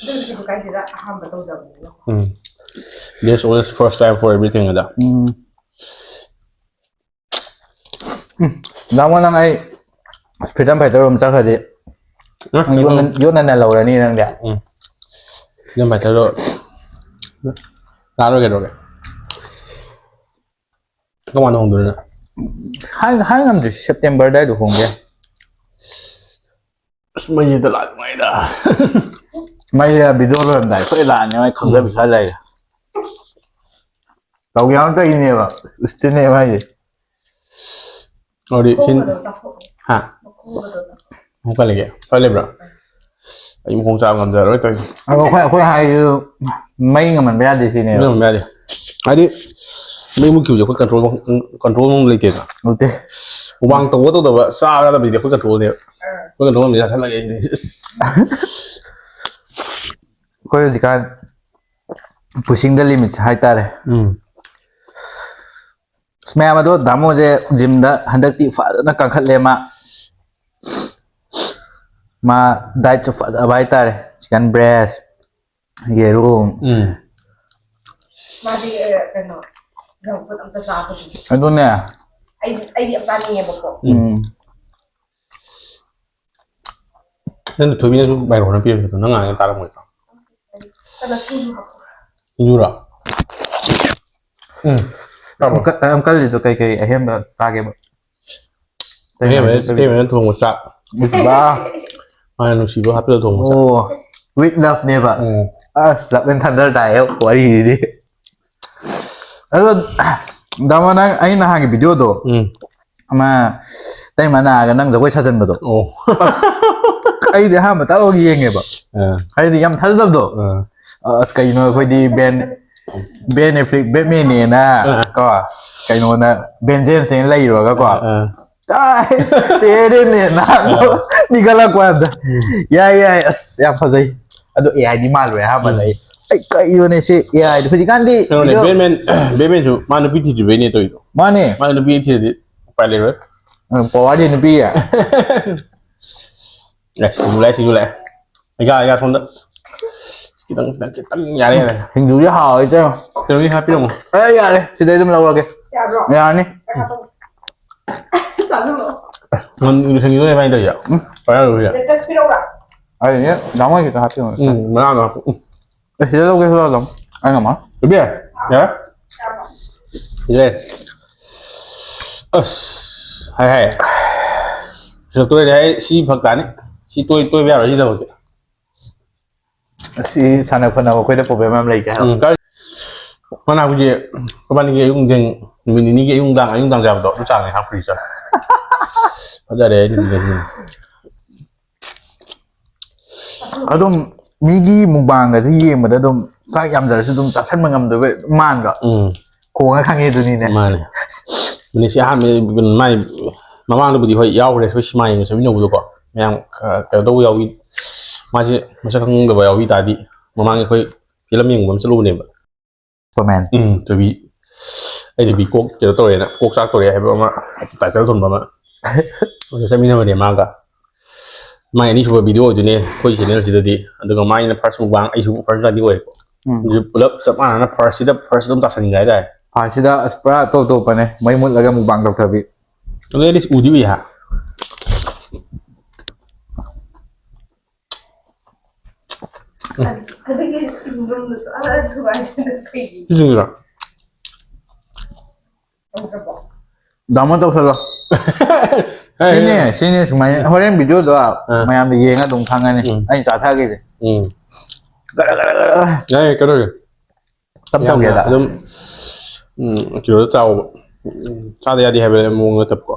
ꯑꯗꯨꯝ ꯀꯩꯁꯨ ꯀꯥꯏꯗꯦꯗ, ꯑꯍꯥꯟꯕ ꯇꯧꯖꯕꯅꯤꯅ꯫ ꯎꯝ꯫ This always first time for everything ꯑꯗ꯫ ꯎꯝ꯫ ꯎꯝ, ꯗꯥꯃꯣ, ꯅꯪ ꯑꯩ freedom fighter ꯔꯣꯝ ꯆꯠꯈ꯭ꯔꯗꯤ ꯅꯪ ꯌꯣꯠꯅ, ꯌꯣꯠꯅ ꯅꯜꯍꯧꯔꯅꯤ ꯅꯪꯗꯤ꯫ ꯎꯝ꯫ Freedom fighter ꯗꯣ ꯂꯥꯛꯑꯔꯣꯏ ꯀꯩꯗꯧꯔꯒꯦ? ꯀꯔꯝ ꯀꯥꯟꯗ ꯍꯣꯡꯗꯣꯏꯅꯣ? ꯍꯥꯏ, ꯍꯥꯏ ꯉꯝꯗ꯭ꯔꯤ, September ꯑꯗꯥꯏꯗ ꯍꯣꯡꯕ ꯌꯥꯏ꯫ ꯑꯁ, ꯃꯩꯁꯤꯗ ꯂꯥꯛ ꯅꯨꯡꯉꯥꯏꯗ꯫ ꯃꯩꯁꯤꯗ video ꯂꯣꯏꯔꯝꯗꯥꯏ ꯁꯣꯏ ꯂꯥꯛꯑꯅꯤ, ꯃꯩ ꯈꯪꯖꯕꯤ ꯎꯝ꯫ ꯈꯔ ꯂꯩꯔꯦ꯫ ꯇꯧꯒꯦ ꯌꯥꯎꯅ ꯇꯧꯔꯤꯅꯦꯕ꯫ ꯎꯁꯤꯠꯇꯦꯅꯦꯕ ꯍꯥꯏꯁꯦ꯫ ꯑꯗꯨꯗꯤ ꯁꯤ-, ꯃꯈꯣꯡꯒꯗꯣ ꯆꯥꯊꯣꯛꯑꯣ꯫ ꯍꯥ? ꯃꯈꯣꯡꯒꯗꯣ ꯆꯥꯊꯣꯛꯑꯣ꯫ ꯑꯃꯨꯛ ꯀꯜꯂꯤꯒꯦ? ꯀꯜꯂꯤꯕ꯭ꯔꯥ? ꯑꯩ ꯃꯈꯣꯡ ꯆꯥꯕ ꯉꯝꯖꯔꯔꯣꯏ ꯇꯧꯔꯤꯁꯦ꯫ ꯑꯗꯣ ꯑꯩꯈꯣꯏ, ꯑꯩꯈꯣꯏ ꯍꯥꯏꯁꯤꯁꯨ ꯃꯩ ꯉꯝꯍꯟꯕ ꯌꯥꯗꯦ ꯁꯤꯅꯦꯕ꯫ ꯃꯩ ꯉꯝꯍꯟꯕ ꯌꯥꯗꯦ꯫ ꯍꯥꯏꯗꯤ ꯃꯩ ꯃꯨꯠꯈꯤꯕꯁꯦ ꯑꯩꯈꯣꯏ control, control ꯃꯐꯝ ꯂꯩꯇꯦꯗꯅ꯫ ꯂꯩꯇꯦ꯫ ꯃꯨꯛꯕꯥꯡ ꯇꯧꯕ ꯇꯧꯗꯕ ꯆꯥꯕ ꯆꯥꯗꯕꯗꯤ ꯑꯩꯈꯣꯏ control ꯅꯦꯕ꯫ ꯑꯥ꯫ ꯑꯩꯈꯣꯏ control ꯉꯝꯗꯦ ꯆꯥꯁꯜꯂꯒꯦ ꯁꯤꯅꯤ꯫ ꯏꯁ꯫ ꯑꯩꯈꯣꯏ ꯍꯧꯖꯤꯛꯀꯥꯟ pushing the limits ꯍꯥꯏꯇꯥꯔꯦ꯫ ꯎꯝ꯫ ꯑꯁ, ꯃꯌꯥꯝ ꯑꯗꯣ ꯗꯥꯃꯣꯁꯦ gym ꯗ ꯍꯟꯗꯛꯇꯤ ꯐꯖꯅ ꯀꯟꯈꯠꯂꯦ ꯃꯥ꯫ ꯃꯥ diet ꯁꯨ ꯐꯖꯕ ꯍꯥꯏꯇꯥꯔꯦ꯫ Chicken breast, ꯌꯦꯔꯨꯝ꯫ ꯎꯝ꯫ ꯃꯥꯗꯤ, ꯑ, ꯀꯩꯅꯣ, junk food ꯑꯝꯇ ꯆꯥꯗꯕꯅꯤ꯫ ꯑꯗꯨꯅꯦ꯫ ꯑꯩ, ꯑꯩꯗꯤ ꯌꯥꯝ ꯆꯥꯅꯤꯡꯉꯦꯕꯀꯣ꯫ ꯎꯝ꯫ ꯅꯪꯅ ꯊꯣꯏꯕꯤꯅꯁꯨ ꯃꯥꯏꯔꯣꯟ ꯑꯃ ꯄꯤꯔꯝꯕꯗꯣ ꯅꯪ ꯉꯥꯡꯉ ꯇꯥꯔꯝꯃꯣꯏꯗ꯭ꯔꯣ? ꯑꯗꯣ ꯁꯤꯡꯖꯨ ꯍꯥꯞꯄꯣ꯫ ꯁꯤꯡꯖꯨꯔꯣ? ꯎꯝ꯫ ꯌꯥꯝ ꯀ- ꯌꯥꯝ ꯀꯜꯂꯤꯗꯣ ꯀꯩ ꯀꯩ ꯑꯍꯦꯟꯕ ꯆꯥꯒꯦꯕ? ꯑꯍꯦꯟꯕ ꯏꯇꯩꯃꯅ ꯊꯣꯡꯕ ꯆꯥꯛ꯫ ꯏꯁ ꯕꯥ꯫ ꯃꯥꯅ ꯅꯨꯡꯁꯤꯕ ꯍꯥꯞꯆꯤꯜꯂ ꯊꯣꯡꯕ ꯆꯥꯛ꯫ ꯑꯣ, with love ꯅꯦꯕ꯫ ꯎꯝ꯫ ꯑꯁ, love and thunder ꯇꯥꯏꯌꯦ ꯋꯥꯔꯤꯁꯤꯗꯤ꯫ ꯑꯗꯣ ꯗꯥꯃꯣ, ꯅꯪ ꯑꯩ ꯅꯍꯥꯟꯒꯤ ꯚꯤꯗꯤꯑꯣꯗꯣ, ꯎꯝ꯫ ꯑꯃ ꯏꯇꯩꯃ ꯅꯥꯔꯒ ꯅꯪ ꯖꯒꯣꯏ ꯁꯥꯖꯟꯕꯗꯣ, ꯑꯣ꯫ ꯑꯩꯗꯤ ꯑꯍꯥꯟꯕ ꯇꯥꯕ ꯌꯦꯡꯉꯦꯕ꯫ ꯑꯥ꯫ ꯍꯥꯏꯗꯤ ꯌꯥꯝ ꯊꯥꯖꯗꯕꯗꯣ꯫ ꯑꯥ꯫ ꯑꯁ, ꯀꯩꯅꯣ, ꯑꯩꯈꯣꯏꯗꯤ ꯕꯦꯟ ꯕꯦꯟ ꯑꯦꯐ꯭ꯂꯤꯛ ꯕꯦꯠꯃꯦꯟꯅꯦꯅ ꯑꯥ꯫ ꯀꯣ, ꯀꯩꯅꯣꯅ ꯚꯦꯟꯖꯦꯟꯁꯅꯦꯅ ꯂꯩꯔꯨꯔꯒꯀꯣ, ꯑꯥ꯫ ꯇꯦꯔꯦꯅꯦ ꯅꯥꯟꯗꯣ ꯅꯤꯡꯈꯠꯂꯛꯄ ꯀꯥꯟꯗ꯫ ꯌꯥꯏ, ꯌꯥꯏ, ꯑꯁ, ꯌꯥꯝ ꯐꯖꯩ꯫ ꯑꯗꯣ ꯑꯦ ꯑꯥꯏꯗꯤ ꯃꯥꯜꯂꯨꯔꯦ ꯑꯍꯥꯟꯕꯗ ꯑꯩ꯫ ꯑꯩ ꯀꯩꯅꯣꯅꯦ ꯁꯤ ꯑꯦ ꯑꯥꯏꯗꯤ ꯍꯧꯖꯤꯛꯀꯥꯟꯗꯤ ꯀꯩꯅꯣꯅꯦ, video- ꯕꯦꯠꯃꯦꯟ, ꯕꯦꯠꯃꯦꯟꯁꯨ ꯃꯥ ꯅꯨꯄꯤ ꯊꯤꯗ꯭ꯔꯤꯕꯩꯅꯦ ꯇꯧꯔꯤꯗꯣ꯫ ꯃꯥꯅꯦ꯫ ꯃꯥ ꯅꯨꯄꯤ ꯊꯤꯔꯗꯤ ꯎꯄꯥꯏ ꯂꯩꯔꯣꯏ꯫ ꯄꯋꯥꯔꯗꯤ ꯅꯨꯄꯤ꯫ ꯑꯦ, ꯁꯤꯡꯖꯨ ꯂꯥꯛꯑꯦ, ꯁꯤꯡꯖꯨ ꯂꯥꯛꯑꯦ꯫ ꯑꯩꯒ, ꯑꯩꯒ ꯁꯣꯝꯗ ꯈꯤꯇꯪ, ꯈꯤꯇꯪ, ꯈꯤꯇꯪ ꯌꯥꯔꯦ, ꯌꯥꯔꯦ꯫ ꯁꯤꯡꯖꯨꯁꯦ ꯍꯥꯎꯋꯦ ꯏꯆꯦ꯫ ꯀꯩꯅꯣꯒꯤ ꯍꯥꯞꯄꯤꯔꯝꯃꯣ꯫ ꯑꯦ, ꯌꯥꯔꯦ, ꯁꯤꯗꯩ ꯑꯗꯨꯝ ꯂꯧꯔꯒꯦ꯫ ꯌꯥꯕ꯭ꯔꯣ? ꯌꯥꯔꯅꯤ꯫ ꯆꯥꯁꯤꯜꯂꯣ꯫ ꯁꯤꯡꯖꯨ ꯂꯩ ꯃꯥꯏꯅ ꯇꯧꯔꯤꯁꯦ꯫ ꯎꯝ, ꯄꯥꯏꯔ ꯂꯣꯏꯔꯦ꯫ ꯂꯦꯇꯁ ꯄꯤꯔꯛꯎꯔꯥ? ꯑꯩꯅꯦ ꯗꯥꯃꯣꯏ ꯈꯤꯇ ꯍꯥꯞꯄꯤꯔꯣ꯫ ꯎꯝ, ꯃꯉꯥꯗꯣ ꯍꯥꯞꯄꯨ꯫ ꯎꯝ꯫ ꯑꯦ, ꯁꯤꯗ ꯂꯧꯒꯦ, ꯁꯤꯗ ꯂꯧ꯫ ꯑꯩ ꯉꯝꯃꯣꯏ꯫ ꯕꯦꯕꯤ, ꯌꯥꯔꯦ? ꯁꯤꯗ ꯂꯩ꯫ ꯑꯁ, ꯍꯥꯏ, ꯍꯥꯏ꯫ ꯁꯤꯗ ꯇꯣꯏꯔꯦ ꯍꯥꯏ, ꯁꯤ ꯐꯛ ꯇꯥꯅꯤ꯫ ꯁꯤ ꯇꯣꯏ-, ꯇꯣꯏꯕ ꯌꯥꯔꯣꯏ, ꯁꯤ ꯊꯕꯛꯁꯦ꯫ ꯁꯤ ꯁꯥꯟꯅ ꯈꯣꯠꯅꯕ ꯑꯩꯈꯣꯏꯗ problem ꯌꯥꯝ ꯂꯩꯇꯦ ꯍꯥꯏꯕ꯫ ꯎꯝ, ꯀꯥꯏ-, ꯃꯅꯥ ꯑꯩꯈꯣꯏꯒꯤ ꯃꯕꯥꯅꯤꯒꯤ ꯑꯌꯨꯛ ꯅꯨꯡꯊꯤꯟ, ꯅꯨꯃꯤꯠ ꯅꯤꯅꯤꯒꯤ ꯑꯌꯨꯛ ꯅꯨꯡꯗꯥꯡ, ꯑꯌꯨꯛ ꯅꯨꯡꯗꯥꯡ ꯆꯥꯕꯗꯣ, ꯑꯗꯨ ꯆꯥꯡꯅꯦ ꯍꯥꯞꯈ꯭ꯔꯤꯁꯦ꯫ ꯐꯖꯔꯦ, ꯑꯩ ꯅꯨꯃꯤꯠ ꯅꯤꯅꯤ꯫ ꯑꯗꯨꯝ ꯃꯤꯒꯤ ꯃꯨꯛꯕꯥꯡꯒꯁꯦ ꯌꯦꯡꯕꯗ ꯑꯗꯨꯝ ꯆꯥꯛ ꯌꯥꯝꯖꯔꯁꯨ ꯑꯗꯨꯝ ꯆꯥꯁꯟꯕ ꯉꯝꯗꯕ ꯃꯥꯟꯕ꯫ ꯎꯝ꯫ ꯈꯣꯡꯉ ꯈꯪꯉꯦ ꯑꯗꯨꯅꯤꯅꯦ꯫ ꯃꯥꯅꯦ꯫ ꯃꯤꯅꯤꯠꯁꯦ ꯑꯍꯥꯟꯕ ꯃꯥꯏ ꯃꯃꯥꯡꯗꯕꯨꯗꯤ ꯍꯣꯏ ꯌꯥꯎꯈ꯭ꯔꯦ, ꯑꯩꯈꯣꯏ ꯁꯤꯃꯥ ꯌꯦꯡꯕ ꯆꯠꯃꯤꯟꯅꯕꯗꯣꯀꯣ꯫ ꯃꯌꯥꯝ, ꯑ, ꯀꯩꯅꯣ ꯇꯧꯕ ꯌꯥꯎꯏ, ꯃꯥꯁꯦ ꯃꯁꯛ ꯈꯪꯗꯕ ꯌꯥꯎꯏ ꯇꯥꯔꯗꯤ, ꯃꯃꯥꯡꯒꯤ ꯑꯩꯈꯣꯏ ꯐꯤꯂꯝ ꯌꯦꯡꯕ ꯑꯃ ꯆꯠꯂꯨꯕꯅꯦꯕ꯫ Superman꯫ ꯎꯝ, ꯊꯣꯏꯕꯤ꯫ ꯑꯩ ꯊꯣꯏꯕꯤ ꯀꯣꯛ ꯀꯩꯅꯣ ꯇꯧꯔꯦꯅ, ꯀꯣꯛ ꯆꯥꯛ ꯇꯧꯔꯦ ꯍꯥꯏꯕ ꯑꯃ title ꯊꯣꯟꯕ ꯑꯃ꯫ ꯑꯗꯨ ꯆꯠꯃꯤꯟꯅꯕꯅꯦ ꯃꯥꯒ꯫ ꯃꯥꯏ ꯑꯅꯤꯁꯨꯕ video ꯑꯣꯏꯗꯣꯏꯅꯦ ꯑꯩꯈꯣꯏ channel ꯁꯤꯗꯗꯤ꯫ ꯑꯗꯨꯒ ꯃꯥꯏꯅ first ꯃꯨꯛꯕꯥꯡ, ꯑꯩꯁꯨ first ꯃꯨꯛꯕꯥꯡꯗꯤ ꯑꯣꯏꯌꯦꯀꯣ꯫ ꯎꯝ꯫ ꯑꯗꯨꯁꯨ ꯄꯨꯂꯞ ꯆꯞ ꯃꯥꯟꯅꯅ first ꯁꯤꯗ, first ꯑꯗꯨꯝ ꯇꯥꯁꯟꯅꯤꯡꯉꯦ ꯍꯥꯏꯇꯥꯔꯦ꯫ First ꯁꯤꯗ ꯑꯁ ꯄꯨꯔꯥ ꯇꯣꯞ ꯇꯣꯞꯄꯅꯦ, ꯃꯩ ꯃꯨꯠꯂꯒ ꯃꯨꯛꯕꯥꯡ ꯇꯧꯊꯕꯤ꯫ ꯑꯗꯨ at least ꯎꯗꯤ ꯎꯏ ꯍꯥ꯫ ꯑꯗꯨꯒꯤ ꯆꯤꯡꯐꯝꯗꯨꯁꯨ ꯑꯥ ꯊꯨꯒꯥꯏꯗꯅ ꯀꯩꯒꯤ ꯁꯤꯁꯤꯡꯁꯤꯔꯣ? ꯇꯧꯗ꯭ꯔꯕꯣ? ꯗꯥꯃꯣ ꯇꯧꯁꯜꯂꯣ꯫ ꯁꯤꯅꯦ ꯁꯤꯅꯦ ꯁꯨꯃꯥꯏꯅ ꯍꯣꯔꯦꯟ ꯚꯤꯗꯤꯑꯣꯗꯣ ꯃꯌꯥꯝꯗ ꯌꯦꯡꯉ ꯑꯗꯨꯝ ꯈꯪꯉꯅꯤ꯫ ꯎꯝ꯫ ꯑꯩꯅ ꯆꯥꯊꯈꯤꯁꯦ꯫ ꯎꯝ ꯒꯔ ꯒꯔ ꯒꯔ ꯒꯔ꯫ ꯌꯥꯏ ꯀꯩꯅꯣꯒꯤ ꯇꯞ ꯇꯧꯒꯦꯗ꯫ ꯑꯗꯨꯝ ꯎꯝ, ꯀꯩꯅꯣꯗ ꯆꯥꯎꯕ꯫ ꯎꯝ, ꯆꯥꯗ ꯌꯥꯗꯦ ꯍꯥꯏꯕ ꯃꯑꯣꯡ ꯅꯠꯇꯕꯀꯣ꯫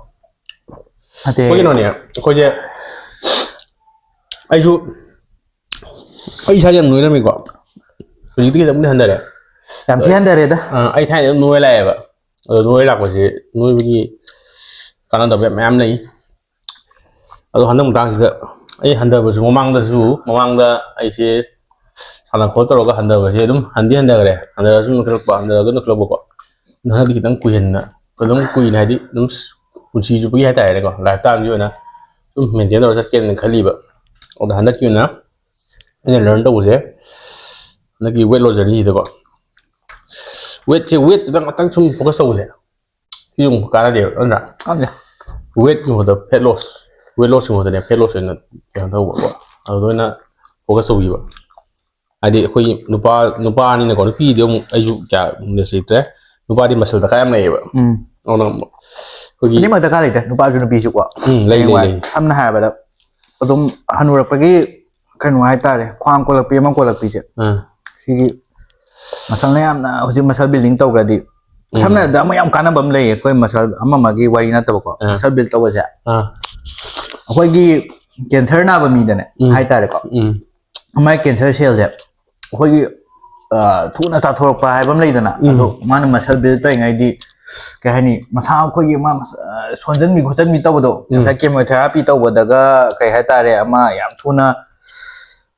ꯅꯠꯇꯦ꯫ ꯑꯩꯈꯣꯏ ꯀꯩꯅꯣꯅꯦ ꯑꯩꯈꯣꯏꯁꯦ ꯑꯩꯁꯨ ꯑꯩ ꯏꯁꯥꯁꯦ ꯌꯥꯝ ꯅꯣꯏꯔꯝꯃꯤꯀꯣ꯫ ꯍꯧꯖꯤꯛꯇꯤ ꯈꯤꯇꯪꯗꯤ ꯍꯟꯊꯔꯦ꯫ ꯌꯥꯝ ꯊꯤ ꯍꯟꯊꯔꯦꯗ꯫ ꯑ, ꯑꯩ ꯊꯥꯏꯅ ꯑꯗꯨꯝ ꯅꯣꯏ ꯂꯥꯛꯑꯦꯕ꯫ ꯑꯗꯣ ꯅꯣꯏ ꯂꯥꯛꯄꯁꯦ ꯅꯣꯏꯕꯒꯤ ꯀꯥꯟꯅꯗꯕ ꯃꯌꯥꯝ ꯂꯩ꯫ ꯑꯗꯣ ꯍꯟꯗꯛ ꯃꯇꯥꯡꯁꯤꯗ ꯑꯩ ꯍꯟꯊꯕꯁꯨ ꯃꯃꯥꯡꯗꯁꯨ ꯃꯃꯥꯡꯗ ꯑꯩꯁꯦ ꯁꯥꯟꯅ ꯈꯣꯠ ꯇꯧꯔꯒ ꯍꯟꯊꯕꯁꯦ ꯑꯗꯨꯝ ꯍꯟꯗꯤ ꯍꯟꯊꯈ꯭ꯔꯦ꯫ ꯍꯟꯊꯔꯁꯨ ꯅꯣꯏꯈꯠꯂꯛꯄ ꯍꯟꯊꯔꯒ ꯅꯣꯏꯈꯠꯂꯛꯄꯀꯣ꯫ ꯑꯗꯣ ꯍꯟꯗꯛꯇꯤ ꯈꯤꯇꯪ ꯀꯨꯏꯍꯟꯅ ꯑꯗꯨꯝ ꯀꯨꯏꯅ ꯍꯥꯏꯗꯤ ꯑꯗꯨꯝ ꯄꯨꯟꯁꯤ ꯆꯨꯞꯄꯒꯤ ꯍꯥꯏꯇꯥꯔꯦꯅꯦꯀꯣ꯫ ꯂꯥꯏꯐ ꯇꯥꯏꯝꯒꯤ ꯑꯣꯏꯅ ꯁꯨꯝ ꯃꯦꯟꯇꯦꯟ ꯇꯧꯔ ꯆꯠꯀꯦꯅ ꯈꯜꯂꯤꯕ꯫ ꯑꯗꯣ ꯍꯟꯗꯛꯀꯤ ꯑꯣꯏꯅ ꯑꯩꯅ ꯂꯔꯟ ꯇꯧꯕꯁꯦ ꯍꯟꯗꯛꯀꯤ ꯋꯦꯠ ꯂꯣꯁ ꯖꯔꯅꯤꯁꯤꯗꯀꯣ꯫ ꯋꯦꯠꯁꯦ ꯋꯦꯠꯇꯨꯗ ꯉꯥꯛꯇꯪ ꯁꯨꯝ ꯐꯣꯀꯁ ꯇꯧꯕꯁꯦ ꯁꯤ ꯑꯃꯨꯛ ꯀꯥꯟꯅꯗꯦꯕ ꯅꯠꯇ꯭ꯔꯥ? ꯈꯪꯗꯦ꯫ ꯋꯦꯠꯀꯤ ꯃꯍꯨꯠꯇ ꯐꯦꯠ ꯂꯣꯁ ꯋꯦꯠ ꯂꯣꯁꯀꯤ ꯃꯍꯨꯠꯇꯅꯦ ꯐꯦꯠ ꯂꯣꯁ ꯑꯣꯏꯅ ꯀꯩꯅꯣ ꯇꯧꯕꯀꯣ꯫ ꯑꯗꯨꯗ ꯑꯣꯏꯅ ꯐꯣꯀꯁ ꯇꯧꯕꯤꯕ꯫ ꯍꯥꯏꯗꯤ ꯑꯩꯈꯣꯏ ꯅꯨꯄꯥ ꯅꯨꯄꯥꯅꯤꯅꯀꯣ ꯅꯨꯄꯤꯗꯤ ꯑꯃꯨꯛ ꯑꯩꯁꯨ ꯀꯌꯥ ꯅꯣꯂꯦꯖ ꯂꯩꯇ꯭ꯔꯦ꯫ ꯅꯨꯄꯥꯗꯤ ꯃꯁꯜ ꯗꯔꯀꯥꯔ ꯌꯥꯝ ꯂꯩꯌꯦꯕ꯫ ꯎꯝ꯫ ꯑꯗꯨꯅ ꯑꯩꯈꯣꯏꯒꯤ ꯑꯅꯤꯃꯛ ꯗꯔꯀꯥꯔ ꯂꯩꯇꯦ ꯅꯨꯄꯥꯁꯨ ꯅꯨꯄꯤꯁꯨꯀꯣ꯫ ꯎꯝ, ꯂꯩ, ꯂꯩ, ꯍꯌꯦꯡꯋꯥꯏ ꯂꯩ꯫ ꯁꯝꯅ ꯍꯥꯏꯔꯕꯗ ꯑꯗꯨꯝ ꯍꯅꯨꯔꯛꯄꯒꯤ ꯀꯩꯅꯣ ꯍꯥꯏꯇꯥꯔꯦ ꯈ꯭ꯋꯥꯡ ꯀꯣꯜꯂꯛꯄꯤ ꯑꯃ ꯀꯣꯜꯂꯛꯄꯤꯁꯦ ꯑꯥ, ꯁꯤꯒꯤ ꯃꯁꯜꯅ ꯌꯥꯝꯅ ꯍꯧꯖꯤꯛ ꯃꯁꯜ ꯕꯤꯜꯗꯤꯡ ꯇꯧꯈ꯭ꯔꯗꯤ ꯎꯝ꯫ ꯁꯝꯅ ꯍꯥꯏꯔꯕꯗ ꯑꯃ ꯌꯥꯝ ꯀꯥꯟꯅꯕ ꯑꯃ ꯂꯩꯌꯦ ꯑꯩꯈꯣꯏ ꯃꯁꯜ ꯑꯃ ꯑꯃꯒꯤ ꯋꯥꯔꯤ ꯅꯠꯇꯕꯀꯣ ꯑꯥ꯫ ꯃꯁꯜ ꯕꯤꯜ ꯇꯧꯕꯁꯦ ꯑꯥ, ꯑꯩꯈꯣꯏꯒꯤ ꯀꯦꯟꯁꯔ ꯅꯥꯕ ꯃꯤꯗꯅꯦ ꯎꯝ꯫ ꯍꯥꯏꯇꯥꯔꯦꯀꯣ ꯎꯝ, ꯃꯥꯏ ꯀꯦꯟꯁꯔ ꯁꯦꯜꯁꯦ ꯑꯩꯈꯣꯏꯒꯤ ꯑ, ꯊꯨꯅ ꯆꯥꯊꯣꯔꯛꯄ ꯍꯥꯏꯕ ꯑꯃ ꯂꯩꯗꯅ ꯎꯝ꯫ ꯑꯗꯣ ꯃꯥꯅ ꯃꯁꯜ ꯕꯤꯜ ꯇꯧꯔꯤꯉꯩꯗꯤ ꯀꯩ ꯍꯥꯏꯅꯤ ꯃꯁꯥ ꯑꯩꯈꯣꯏꯒꯤ ꯑꯃ ꯃꯁ-, ꯑ, ꯁꯣꯟꯖꯟꯕꯤ ꯈꯣꯠꯆꯟꯕꯤ ꯇꯧꯕꯗꯣ ꯎꯝ꯫ ꯉꯁꯥꯏ ꯀꯦꯃꯣꯊꯦꯔꯥꯄꯤ ꯇꯧꯕꯗꯒ ꯀꯩ ꯍꯥꯏꯇꯥꯔꯦ ꯑꯃ ꯌꯥꯝ ꯊꯨꯅ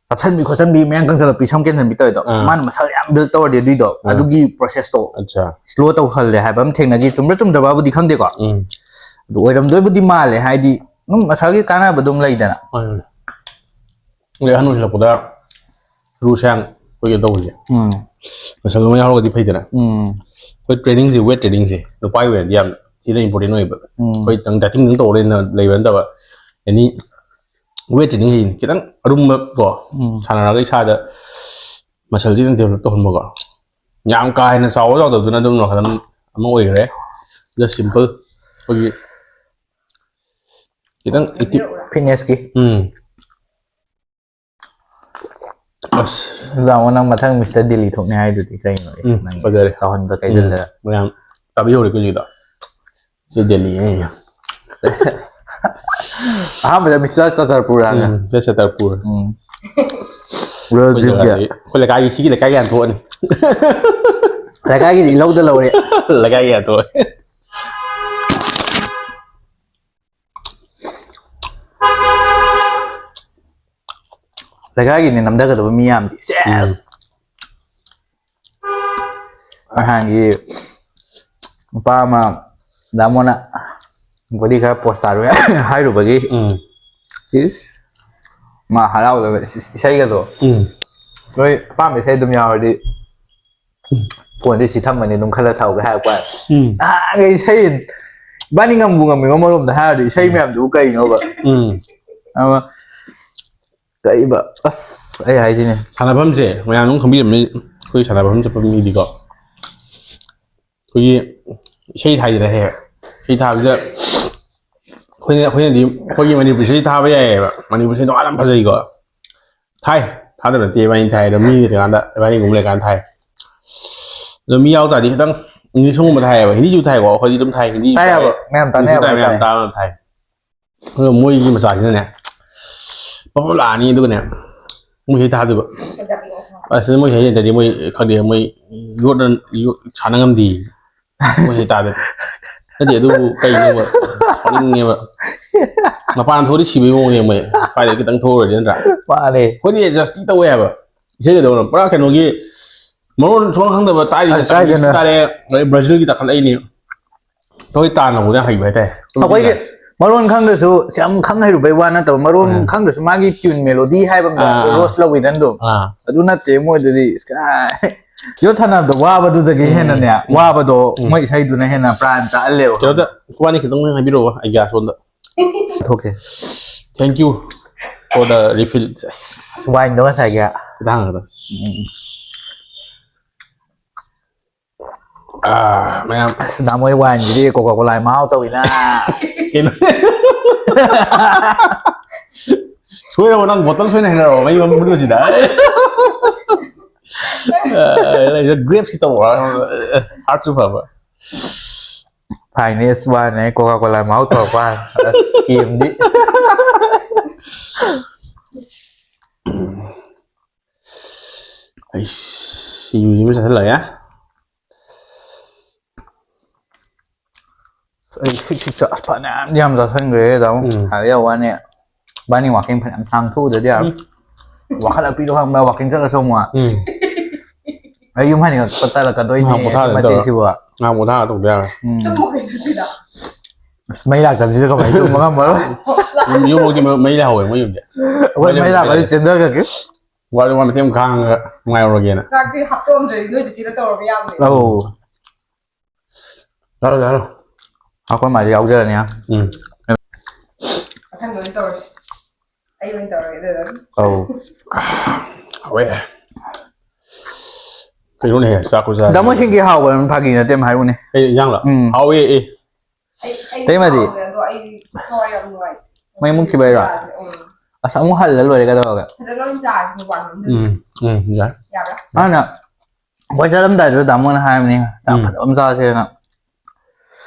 ꯆꯞꯁꯟꯕꯤ ꯈꯣꯠꯆꯟꯕꯤ ꯃꯌꯥꯡ ꯀꯪꯁꯤꯜꯂꯛꯄꯤ ꯁꯝ ꯀꯦꯟꯁꯤꯟꯕꯤ ꯇꯧꯋꯦꯗꯣ ꯑꯥ꯫ ꯃꯥꯅ ꯃꯁꯜ ꯌꯥꯝ ꯕꯤꯜ ꯇꯧꯔꯗꯤ ꯑꯗꯨꯏꯗꯣ ꯑꯥ꯫ ꯑꯗꯨꯒꯤ ꯄ꯭ꯔꯣꯁꯦꯁꯇꯣ ꯑꯠꯆꯥ꯫ ꯁ꯭ꯂꯣ ꯇꯧꯍꯜꯂꯦ ꯍꯥꯏꯕ ꯑꯃ ꯊꯦꯡꯅꯈꯤ ꯆꯨꯝꯕ꯭ꯔꯥ ꯆꯨꯝꯗꯕ꯭ꯔꯥꯕꯨꯗꯤ ꯈꯪꯗꯦꯀꯣ ꯎꯝ꯫ ꯑꯗꯨ ꯑꯣꯏꯔꯝꯗꯣꯏꯕꯨꯗꯤ ꯃꯥꯜꯂꯦ ꯍꯥꯏꯗꯤ ꯑꯗꯨꯝ ꯃꯁꯜꯒꯤ ꯀꯥꯟꯅꯕ ꯑꯗꯨꯝ ꯂꯩꯗꯅ ꯍꯣꯏ, ꯍꯣꯏ꯫ ꯑꯗꯩ ꯑꯍꯟ ꯑꯣꯏꯁꯤꯜꯂꯛꯄꯗ ꯁꯔꯨ ꯁꯌꯥꯡ ꯑꯩꯈꯣꯏ ꯀꯩꯅꯣ ꯇꯧꯕꯁꯦ ꯎꯝ ꯃꯁꯜ ꯑꯃ ꯌꯥꯎꯔꯒꯗꯤ ꯐꯩꯗꯅ꯫ ꯎꯝ ꯑꯩꯈꯣꯏ ꯇ꯭ꯔꯦꯅꯤꯡꯁꯦ ꯋꯦꯠ ꯇ꯭ꯔꯦꯅꯤꯡꯁꯦ ꯅꯨꯄꯥꯒꯤ ꯑꯣꯏꯅꯗꯤ ꯌꯥꯝ ꯊꯤꯅ ꯏꯝꯄꯣꯔꯇꯦꯟ ꯑꯣꯏꯌꯦꯕ꯫ ꯎꯝ ꯑꯩꯈꯣꯏ ꯗꯥꯏꯇꯤꯡ ꯗꯪ ꯇꯧꯔ ꯂꯩꯅ ꯂꯩꯕ ꯅꯠꯇꯕ ꯑꯦꯅꯤ ꯋꯦꯠ ꯇ꯭ꯔꯦꯅꯤꯡ ꯍꯩꯅꯤ, ꯈꯤꯇꯪ ꯑꯔꯨꯝꯕ ꯀꯣ ꯎꯝ꯫ ꯁꯥꯟꯅꯔꯒ ꯏꯁꯥꯗ ꯃꯁꯜꯁꯤ ꯑꯗꯨꯝ ꯗꯦꯕꯂꯞ ꯇꯧꯍꯟꯕꯀꯣ꯫ ꯌꯥꯝ ꯀꯥ ꯍꯦꯟꯅ ꯆꯥꯎꯕ ꯆꯥꯎꯗꯕꯗꯨꯅ ꯑꯗꯨꯝ ꯃꯈꯜ ꯑꯃ ꯑꯣꯏꯈ꯭ꯔꯦ꯫ Just simple ꯑꯩꯈꯣꯏꯒꯤ ꯈꯤꯇꯪ ꯑꯦꯛꯇꯤꯚ꯫ ꯐꯤꯠꯅꯦꯁꯀꯤ ꯎꯝ꯫ ꯑꯁ ꯖꯥꯃꯣ, ꯅꯪ ꯃꯊꯪ ꯃꯤꯁꯇꯔ ꯗꯤꯜꯂꯤ ꯊꯣꯛꯅꯤ ꯍꯥꯏꯗꯨꯗꯤ ꯀꯩꯅꯣ? ꯎꯝ, ꯅꯪ ꯐꯖꯔꯦ꯫ ꯆꯥꯎꯍꯟꯕ ꯀꯩꯗꯧꯗ? ꯃꯌꯥꯝ ꯇꯥꯕꯤꯍꯧꯔꯦ ꯀꯨꯟꯒꯤꯗꯣ꯫ ꯁꯤ ꯗꯦꯜꯂꯤ ꯑꯩ꯫ ꯑꯍꯥꯟꯕꯗ ꯃꯤꯁꯇꯔ ꯆꯇꯔꯄꯨꯔ ꯍꯥꯏꯅ꯫ ꯎꯝ, ꯁꯤ ꯁꯇꯔꯄꯨꯔ꯫ ꯎꯝ꯫ ꯑꯩꯈꯣꯏ ꯖꯒꯥꯗꯤ ꯑꯩꯈꯣꯏ ꯂꯩꯀꯥꯏꯒꯤ, ꯁꯤꯒꯤ ꯂꯩꯀꯥꯏꯒꯤ ꯍꯥꯟꯅ ꯊꯣꯛꯑꯅꯤ꯫ ꯂꯩꯀꯥꯏꯒꯤꯗꯤ ꯏꯂꯧꯗ ꯂꯧꯔꯦ꯫ ꯂꯩꯀꯥꯏꯒꯤ ꯍꯥꯟꯅ ꯊꯣꯛꯑꯅꯤ꯫ ꯂꯩꯀꯥꯏꯒꯤꯅꯦ ꯅꯝꯊꯒꯗꯕ ꯃꯤ ꯌꯥꯝꯗꯤ꯫ ꯁꯦꯁ꯫ ꯅꯍꯥꯟꯒꯤ ꯅꯨꯄꯥ ꯑꯃ ꯗꯥꯃꯣꯅ ꯕꯣꯗꯤ ꯈꯔ ꯄꯣꯁ ꯇꯥꯔꯣꯏ ꯍꯥꯏꯔꯨꯕꯒꯤ ꯎꯝ꯫ ꯏꯁ, ꯃꯥ ꯍꯔꯥꯎꯗꯕ ꯏꯁ-, ꯏꯁꯩꯒꯗꯣ ꯎꯝ꯫ ꯅꯣꯏ ꯑꯄꯥꯝꯕ ꯏꯁꯩ ꯑꯗꯨꯝ ꯌꯥꯎꯔꯗꯤ ꯐꯣꯟꯗꯤ ꯁꯤ ꯊꯝꯃꯅꯤ ꯑꯗꯨꯝ ꯈꯜꯂ ꯊꯥꯎꯒ ꯍꯥꯏꯔꯛꯄ꯫ ꯎꯝ꯫ ꯑꯍꯥꯟꯈꯩ ꯏꯁꯩ ꯏꯕꯥꯅꯤ ꯉꯝꯕꯨ ꯉꯝꯃꯤꯕ ꯑꯃꯔꯣꯝꯗ ꯍꯥꯏꯔꯗꯤ ꯏꯁꯩ ꯃꯌꯥꯝꯗꯨꯕꯨ ꯀꯩꯅꯣꯕ? ꯎꯝ꯫ ꯑꯃ ꯀꯩꯕ ꯑꯁ ꯑꯩ ꯍꯥꯏꯁꯤꯅꯦ꯫ ꯁꯥꯟꯅꯐꯝꯁꯦ ꯃꯌꯥꯝ ꯑꯗꯨꯝ ꯈꯪꯕꯤꯔꯝꯅꯤ, ꯑꯩꯈꯣꯏ ꯁꯥꯟꯅꯐꯝ ꯆꯠꯄ ꯃꯤꯗꯤꯀꯣ꯫ ꯑꯩꯈꯣꯏꯒꯤ ꯏꯁꯩ ꯊꯥꯏꯗꯅ ꯍꯦꯛ ꯍꯦꯛ꯫ ꯏꯁꯩ ꯊꯥꯕꯁꯤꯗ ꯑꯩꯈꯣꯏꯅ, ꯑꯩꯈꯣꯏꯅꯗꯤ ꯑꯩꯈꯣꯏꯒꯤ ꯃꯅꯤꯄꯨꯔ ꯏꯁꯩ ꯊꯥꯕ ꯌꯥꯏꯌꯦꯕ, ꯃꯅꯤꯄꯨꯔ ꯏꯁꯩ ꯇꯣꯉꯥꯟꯅ ꯌꯥꯝ ꯐꯖꯩꯀꯣ꯫ ꯊꯥꯏ, ꯊꯥꯗꯕ ꯅꯠꯇꯦ, ꯏꯕꯥꯅꯤ ꯊꯥꯏ, ꯑꯗꯣ ꯃꯤ ꯂꯩꯇ꯭ꯔꯀꯥꯟꯗ, ꯏꯕꯥꯅꯤꯒꯨꯝꯕ ꯂꯩꯀꯥꯟꯗ ꯊꯥꯏ꯫ ꯑꯗꯣ ꯃꯤ ꯌꯥꯎ ꯇꯥꯔꯗꯤ ꯈꯤꯇꯪ ꯏꯪꯂꯤꯁꯒꯨꯝꯕ ꯊꯥꯏꯌꯦꯕ, ꯍꯤꯟꯗꯤꯁꯨ ꯊꯥꯏꯀꯣ, ꯑꯩꯈꯣꯏꯗꯤ ꯑꯗꯨꯝ ꯊꯥꯏ, ꯍꯤꯟꯗꯤ ꯊꯥꯏ ꯍꯥꯏꯕ, ꯊꯥꯏ, ꯃꯌꯥꯝ ꯇꯥꯅꯩ ꯏꯪꯂꯤꯁꯁꯨ ꯍꯥꯏꯕ ꯊꯥꯏ, ꯃꯌꯥꯝ ꯍꯥꯏꯇꯥꯔꯦ꯫ ꯇꯥꯕ ꯃꯌꯥꯝ ꯊꯥꯏ꯫ ꯑꯗꯣ ꯃꯣꯏꯒꯤ ꯃꯆꯥꯁꯤꯅꯅꯦ ꯄꯞ ꯄꯞ ꯂꯥꯛꯑꯅꯤ, ꯑꯗꯨꯒꯅꯦ ꯃꯣꯏ ꯏꯁꯩ ꯊꯥꯗꯣꯏꯕ꯫ ꯑꯁ, ꯃꯣꯏ ꯏꯁꯩ ꯅꯠꯇ꯭ꯔꯗꯤ ꯃꯣꯏ ꯈꯪꯗꯦ, ꯃꯣꯏ ꯌꯣꯠꯅ, ꯌꯣꯠ ꯁꯥꯟꯅ ꯉꯝꯗꯦ꯫ ꯃꯣꯏ ꯏꯁꯩ ꯇꯥꯗꯣꯏꯕ꯫ ꯅꯠꯇꯦ, ꯑꯗꯨꯕꯨ ꯀꯩꯅꯣꯕ? ꯁꯥꯎꯅꯤꯡꯉꯦꯕ꯫ ꯃꯄꯥꯟ ꯊꯣꯛꯑꯗꯤ ꯁꯤꯕꯩ ꯃꯑꯣꯡꯅꯦ ꯃꯣꯏ꯫ ꯁ꯭ꯋꯥꯏꯗ ꯈꯤꯇꯪ ꯊꯣꯛꯎꯔꯗꯤ ꯅꯠꯇ꯭ꯔꯥ? ꯃꯥꯅꯦ꯫ ꯑꯩꯈꯣꯏꯗꯤ ꯑꯦꯗꯖꯁꯇꯤ ꯇꯧꯋꯦ ꯍꯥꯏꯕ꯫ ꯏꯁꯩꯒꯗꯧꯅ ꯄꯨꯔꯥ ꯀꯩꯅꯣꯒꯤ ꯃꯔꯣꯟ ꯁꯨꯡꯈꯪ ꯈꯪꯗꯕ ꯇꯥꯔꯤꯁꯦ꯫ ꯑꯁ, ꯀꯥꯏꯗꯩꯅꯣ? ꯆꯥꯏꯅꯤꯁꯀꯤ ꯇꯥꯔꯦ, ꯑꯗꯩ ꯕ꯭ꯔꯥꯖꯤꯜꯒꯤ ꯇꯥꯈꯠꯂꯛꯏꯅꯦ꯫ ꯊꯧꯔꯤ ꯇꯥꯟꯅꯕꯗ ꯌꯥꯝ ꯍꯩꯕ ꯍꯥꯏꯇꯥꯔꯦ꯫ ꯑꯩꯈꯣꯏꯒꯤ ꯃꯔꯣꯟ ꯈꯪꯗ꯭ꯔꯁꯨ ꯌꯥꯝ ꯈꯪ ꯍꯩꯔꯨꯕꯩ ꯋꯥ ꯅꯠꯇꯕ, ꯃꯔꯣꯟ ꯑꯥ꯫ ꯈꯪꯗ꯭ꯔꯁꯨ ꯃꯥꯒꯤ ꯇ꯭ꯌꯨꯟ ꯃꯦꯂꯣꯗꯤ ꯍꯥꯏꯕ ꯑꯃ ꯑꯥ, ꯑꯥ꯫ ꯔꯣꯁ ꯂꯧꯋꯤꯗꯅ ꯑꯗꯨꯝ꯫ ꯑꯥ꯫ ꯑꯗꯨ ꯅꯠꯇꯦ ꯃꯣꯏꯗꯨꯗꯤ ꯏꯁꯀꯥꯏ꯫ ꯌꯣꯠ ꯁꯥꯟꯅꯕꯗ ꯋꯥꯕꯗꯨꯗꯒꯤ ꯎꯝ, ꯍꯦꯟꯅꯅꯦ, ꯎꯝ꯫ ꯋꯥꯕꯗꯣ ꯎꯝ꯫ ꯃꯣꯏ ꯏꯁꯩꯗꯨꯅ ꯍꯦꯟꯅ ꯄ꯭ꯔꯥꯟ ꯆꯥꯍꯜꯂꯦꯕ꯫ ꯀꯩꯅꯣꯗ, ꯋꯥꯅꯤ ꯈꯤꯇꯪ ꯍꯥꯏꯕꯤꯔꯛꯑꯣ, ꯑꯥꯏꯗꯤꯌꯥ ꯁꯣꯝꯗ꯫ Okay. Thank you꯫ for the refill. ꯑꯁ, ꯋꯥꯏꯟꯗꯣ ꯉꯁꯥꯏꯒꯤ꯫ ꯈꯤꯇꯪ ꯍꯥꯡꯉꯗ꯫ ꯑꯥ, ꯃꯌꯥꯝ꯫ ꯑꯁ, ꯗꯥꯃꯣꯏ ꯋꯥꯏꯟꯁꯤꯗꯤ ꯀꯣꯀꯥ ꯀꯣꯂꯥ ꯃꯍꯥꯎ ꯇꯧꯏꯅ꯫ ꯀꯩꯅꯣ? ꯁꯣꯏꯔꯕꯣ ꯅꯪ? ꯕꯣꯇꯜ ꯁꯣꯏꯅ ꯍꯩꯅꯔꯕꯣ? ꯃꯩ ꯃꯝꯕꯗꯨꯁꯤꯗ꯫ ꯒ꯭ꯔꯦꯞꯁꯤ ꯇꯧꯕ꯫ ꯍꯥꯔꯠꯁꯨ ꯐꯕ꯫ ꯐꯥꯏꯅꯦꯁ ꯋꯥꯟ ꯍꯥꯏ ꯀꯣꯀꯥ ꯀꯣꯂꯥ ꯃꯍꯥꯎ ꯇꯧꯔꯛꯄ ꯍꯥꯟꯅ꯫ ꯑꯁ, ꯀꯦꯝꯗꯤ꯫ ꯑꯩꯁ, ꯌꯨꯁꯤꯃ ꯆꯥꯁꯤꯜꯂꯒꯦ꯫ ꯑꯩ ꯁꯤꯛ ꯁꯤꯛ ꯆꯥ-, ꯑꯁ, ꯐꯅꯌꯥꯝ ꯌꯥꯝ ꯆꯥꯁꯟꯈ꯭ꯔꯦ, ꯇꯥꯃꯣ꯫ ꯎꯝ꯫ ꯍꯥꯏꯕ ꯌꯥꯕ ꯋꯥꯅꯦ꯫ ꯏꯕꯥꯅꯤ ꯋꯥꯀꯤꯡ ꯐꯅꯌꯥꯝ ꯁꯥꯡ ꯊꯣꯛꯎꯗꯗꯤ ꯌꯥꯔꯣꯏ꯫ ꯋꯥꯈꯠꯂꯛꯄꯤꯗꯣ ꯈꯪꯕ꯭ꯔꯥ? ꯋꯥꯀꯤꯡ ꯆꯠꯂꯁꯨ ꯑꯃꯨꯛ꯫ ꯎꯝ꯫ ꯑꯩ ꯌꯨꯝ ꯍꯟꯅꯤꯡꯉꯛꯄ ꯇꯜꯂꯛꯀꯗꯣꯏꯅꯦ, ꯉꯥꯏꯍꯥꯛ ꯄꯣꯊꯥꯒꯦ ꯃꯇꯦꯛꯁꯤꯕꯨ꯫ ꯉꯥꯏꯍꯥꯛ ꯄꯣꯊꯥꯒ ꯇꯧꯗ ꯌꯥꯔꯣꯏ꯫ ꯎꯝ꯫ ꯇꯨꯝꯃꯨ ꯀꯩꯅꯣ ꯁꯤꯗ꯫ ꯑꯁ, ꯃꯩ ꯂꯥꯛꯇꯕꯁꯤꯗ ꯀꯃꯥꯏꯅ ꯇꯨꯝꯕ ꯉꯝꯃꯔꯣꯏ? ꯌꯨꯝ, ꯌꯨꯝꯃꯛꯇꯤ ꯃꯩ, ꯃꯩ ꯂꯥꯛꯍꯧꯋꯦ ꯃꯣꯏ ꯌꯨꯝꯗꯤ꯫ ꯑꯩꯈꯣꯏ ꯃꯩ ꯂꯥꯛꯄꯗꯤ ꯆꯦꯟꯊꯈ꯭ꯔꯒꯦ꯫ ꯋꯥꯗꯤ ꯋꯥ ꯃꯇꯦꯡ ꯈꯥꯡꯉꯒ ꯉꯥꯏꯔꯨꯔꯒꯦꯅ꯫ ꯆꯥꯛꯁꯦ ꯍꯥꯞꯇꯣꯛꯑꯝꯗ꯭ꯔꯗꯤ ꯅꯣꯏꯗ ꯁꯤꯗ ꯇꯧꯔꯕ ꯌꯥꯕꯅꯦ꯫ ꯑꯧ꯫ ꯆꯥꯔꯣ, ꯆꯥꯔꯣ꯫ ꯑꯩꯈꯣꯏ ꯃꯥꯗꯤ ꯌꯥꯎꯖꯔꯅꯤ꯫ ꯎꯝ꯫ ꯃꯊꯪꯗ ꯑꯣꯏꯅ ꯇꯧꯔꯁꯤ꯫ ꯑꯩ ꯑꯣꯏꯅ ꯇꯧꯔꯒꯦ ꯑꯗꯨꯗ꯫ ꯑꯧ꯫ ꯍꯥꯎꯋꯦ꯫ ꯀꯩꯅꯣꯅꯦꯍꯦ, ꯆꯥꯛ ꯈꯨꯆꯥ꯫ ꯗꯥꯃꯣ ꯁꯤꯡꯒꯤ ꯍꯥꯎꯕ ꯑꯗꯨꯝ ꯐꯥꯒꯤ ꯅꯠꯇꯦ ꯑꯃ ꯍꯥꯏꯕꯨꯅꯦ꯫ ꯑꯩ ꯏꯟꯖꯥꯡꯂ? ꯎꯝ꯫ ꯍꯥꯎꯋꯦ, ꯑꯦ꯫ ꯑꯩ, ꯑꯩ ꯇꯩꯃꯗꯤ? ꯍꯥꯎꯋꯦ, ꯑꯗꯣ ꯑꯩ ꯊꯋꯥꯏ ꯌꯥꯝ ꯅꯨꯡꯉꯥꯏꯇꯦ꯫ ꯃꯩ ꯃꯨꯠꯈꯤꯕꯩꯔꯣ? ꯎꯝ꯫ ꯑꯁ, ꯑꯃꯨꯛ ꯍꯜꯂ ꯂꯣꯏꯔꯦ ꯀꯩꯗꯧꯔꯒꯦ? ꯐꯖꯅ ꯑꯣꯏꯅ ꯆꯥꯔꯁꯤ ꯃꯄꯥꯟ ꯂꯣꯝꯗ꯫ ꯎꯝ, ꯎꯝ, ꯌꯥꯏ꯫ ꯌꯥꯕ꯭ꯔꯥ? ꯃꯥꯅ ꯑꯩꯈꯣꯏ ꯆꯠꯂꯝꯗꯥꯏꯗꯨꯗ ꯗꯥꯃꯣꯅ ꯍꯥꯏꯕꯅꯤ, ꯆꯥꯛ ꯎꯝ꯫ ꯐꯖꯕ ꯑꯃ ꯆꯥꯁꯦꯅ꯫